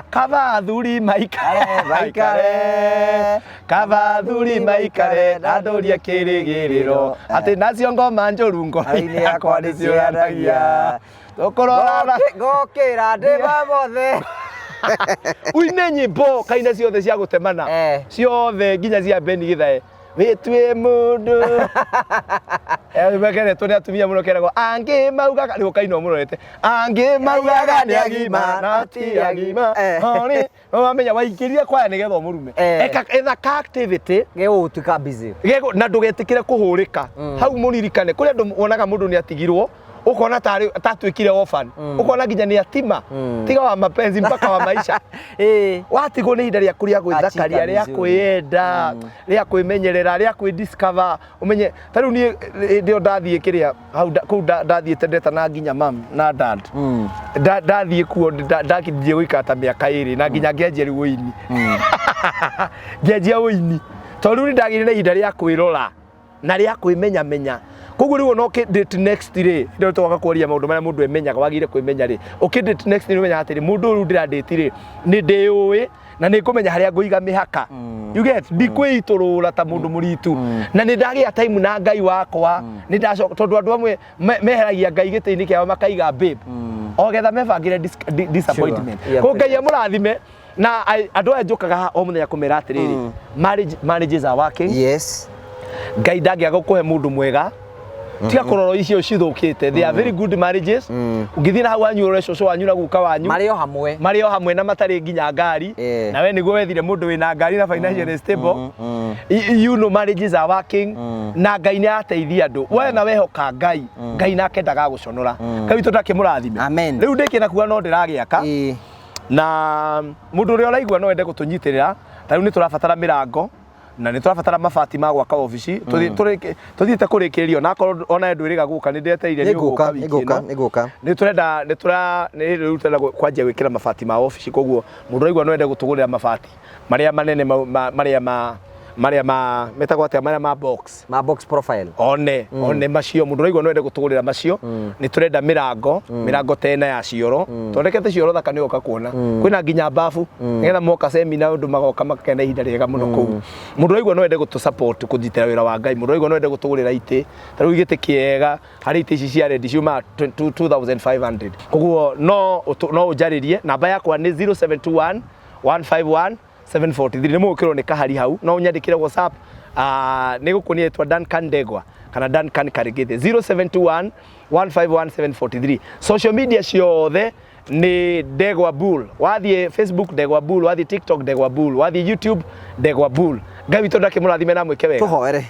kaba athuri maikare maikare, kaba athuri maikare na ndũrie kĩrĩgĩrĩro atĩ nacio ngoma njũru ngoro-inĩ yakwa nĩciũranagia tũkũrorana. Ngokĩra ndĩ mothe. Uine nyĩmbo kaina ciothe cia gũtemana, ciothe, nginya cia Beni Githae, wĩtue mũndũ mekeretwo nĩ atumia mũno, keragwo angĩ maugaga rĩu kainwo mũrorete, angĩ maugaga nĩ agima na ti agima. Horĩ, wamenya waingĩrire kwaya nĩgetha ũmũrume. Eka etha ka activity. Gĩgũgũtuĩka busy. Gego na ndũgetĩkĩre kũhũrĩka hau. Mũririkane kũrĩ andũ wonaga mũndũ nĩ atigirwo, ũkona tarĩ tatuĩkire orphan, ũkona nginya nĩ atima, tiga wa mapenzi mpaka wa maisha. Watigwo nĩ ihinda rĩaku rĩa gwĩthakaria, Achika rĩa vizuri. kwĩyenda, rĩa kwĩmenyerera, rĩa kwĩ-discover. Ũmenye ta rĩu niĩ hĩndĩ ĩyo ndathiĩ kĩrĩa hau kũu ndathiĩte ndetana nginya mam na dad. Ndathiĩ kuo ndakithiĩ gũikara ta mĩaka 2 na nginya ngĩanjia rĩu ũini, ngĩanjia ũini tondũ rĩu nĩ ndagĩire na ihinda rĩa kwĩrora na rĩa kwĩmenyamenya. Koguo rĩu ona ũkĩ date next rĩ, rĩu twoka kwaria maũndũ marĩa mũndũ emenyaga, wagĩrĩire kwĩmenya rĩ, ũkĩ date next nĩ ũmenyaga atĩrĩ, mũndũ ũyũ rĩu ndĩra date rĩ, nĩ ndĩũĩ na nĩ ngũmenya harĩa ngũiga mĩhaka. You get? Ndikwĩitũrũra ta mũndũ mũritu, na nĩ ndagĩa time na Ngai wakwa, nĩ ndacoka, tondũ andũ amwe meheragia Ngai gĩtĩ-inĩ kĩao makaiga babe o getha mebangĩre disappointment. Koguo Ngai amũrathime. Na andũ aya njũkaga haha o mũthenya kũmera atĩrĩrĩ, marriages are working. Ngai ndangĩaga gũkũhe mũndũ mwega. Tiga kũrora icio cithũkĩte, they are very good marriages. Ũngĩthiĩ na hau wanyu ũrore cũcũ wanyu na guka wanyu, Marĩ o hamwe. Marĩ o hamwe na matarĩ nginya ngari. Na we nĩguo wethire mũndũ wĩna ngari na financially stable. You know marriages are working, na Ngai nĩ arateithia andũ. We na wehoka Ngai, Ngai nake ndagagũconora. Ngai witũ ndakĩmũrathime. Amen. Rĩu ndĩkĩ na kuga no ndĩragĩaka, na mũndũ ũrĩa ũraigua no ende gũtũnyitĩrĩra, ta rĩu nĩ tũrabatara mĩrango na nĩ tũrabatara mabati ma gwaka obici. Tũthiĩte kũrĩkĩrĩrio, na akorwo ona ndwĩrĩga gũka, nĩ ndetereire nĩ Nĩngũka, ũgũka wiki nĩngũka, ĩno. Nĩngũka. Nĩ tũrenda, nĩ tũra nĩ rĩu tũrenda kwanjia gwĩkĩra mabati ma obici. Koguo mũndũ ũraigua no ende gũtũgũrĩra mabati marĩa manene marĩa ma metagwo atĩa, marĩa ma box. Ma box profile. One macio, mũndũ ũraigua no ende gũtũgũrĩra macio. Nĩ tũrenda mĩrango ta ĩna ya cioro, thondekete cioro thaka, nĩ ũgoka kuona kwĩna nginya bafu, nĩgetha moka semina ũndũ magoka makakena ihinda rĩega mũno kũu. Mũndũ ũraigua no ende gũtũ support kũnyitĩra wĩra wa Ngai, mũndũ ũraigua no ende gũtũgũrĩra itĩ, ta rĩu gĩtĩ kĩega harĩ itĩ ici cia rendi ciumaga 2500. Koguo no ũnjarĩrie, namba yakwa nĩ 0721 151 743. Nĩ mũgũkĩrwo nĩ kahari hau, no ũnyandĩkĩre WhatsApp, nĩ gũkuonia ĩtwa Duncan Ndegwa kana Duncan Karigithe, 0721 151 743. Social media ciothe nĩ Ndegwa Bull. Wathiĩ Facebook, Ndegwa Bull; wathiĩ TikTok, Ndegwa Bull; wathiĩ YouTube, Ndegwa Bull. Ngai witũ ndakĩmũrathime na mwĩke wega. Tũhoere.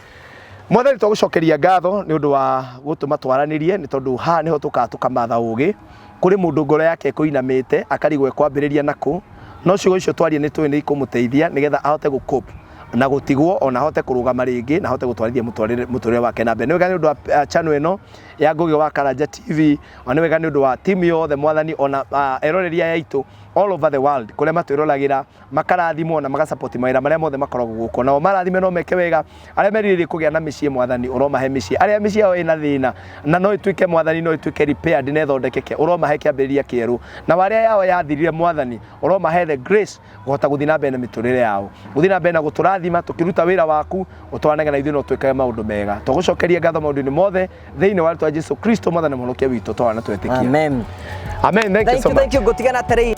Mwathani, twagũcokeria ngatho nĩ ũndũ wa gũtũma twaranĩrie, nĩ tondũ haha nĩho tũkaga tũkamatha ũgĩ. Kũrĩ mũndũ ngoro yake ĩkũinamĩte akarigwo ekwambĩrĩria nakũ, no ciugo icio twarie nĩ tũĩ nĩ ikũmũteithia nĩgetha ahote gũ na gũtigwo, ona ahote kũrũgama rĩngĩ na ahote gũtwarithia mũtũrĩre wake na mbere. Nĩ wega nĩ ũndũ wa channel ĩno. Ya Ngũgĩ wa Karanja TV, ona nĩ wega nĩ ũndũ wa timu yothe, Mwathani, ona eroreri aya aitũ all over the world kũrĩa matwĩroragĩra, makarathimwo na magasupport mawĩra marĩa mothe makoragwo gũkũ. Nao marathime no meke wega. Arĩa merirĩirie kũgĩa na mĩciĩ, Mwathani, ũromahe mĩciĩ. Arĩa mĩciĩ yao ĩna thĩna na no ĩtuĩke, Mwathani, no ĩtuĩke repaired na ĩthondekeke, ũromahe kĩambĩrĩria kĩerũ. Na arĩa yao yathirire, Mwathani, ũromahe the grace kũhota gũthiĩ na mbere na mĩtũrĩre yao, gũthiĩ na mbere na gũtũrathima tũkĩruta wĩra waku, ũtwaranage na ithuĩ no twĩkage maũndũ mega. Tũgũcokeria ngatho maũndũ-inĩ mothe thĩinĩ wa rĩtwa Jesu Kristo, Mwathani Mũhonokia witũ, twana twetĩkia. Amen. Amen. Thank you thank so you much. Thank you. Ngũtigana atĩrĩrĩ.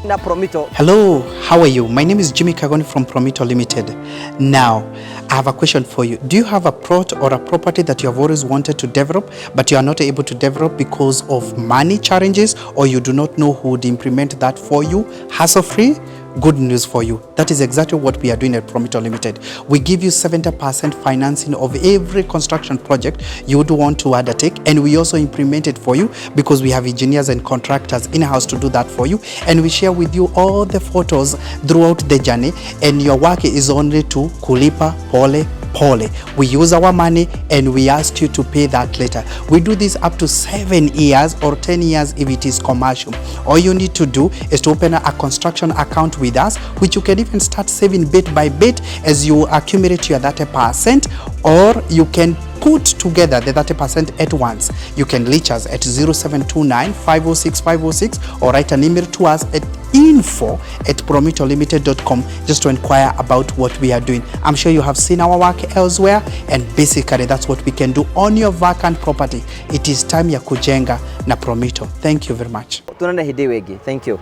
Na Promito. Hello, how are you? My name is Jimmy Kagoni from Promito Limited. Now, I have a question for you. Do you have a plot or a property that you have always wanted to develop, but you are not able to develop because of money challenges, or you do not know who would implement that for you hassle free? Good news for you. That is exactly what we are doing at Promito Limited. We give you 70% financing of every construction project you would want to undertake, and we also implement it for you because we have engineers and contractors in-house to do that for you, and we share with you all the photos throughout the journey, and your work is only to kulipa pole pole. We use our money and we ask you to pay that later. We do this up to 7 years or 10 years if it is commercial. All you need to do is to open a construction account with us, which you can even start saving bit by bit as you accumulate your 30%, or you can put together the 30% at once. You can reach us at 0729 506 506 or write an email to us at info@promitolimited.com just to inquire about what we are doing. I'm sure you have seen our work elsewhere, and basically that's what we can do on your vacant property. It is time ya kujenga na Promito. Thank you very much. Tuonane hĩndĩ ĩyo ĩngĩ. Thank you.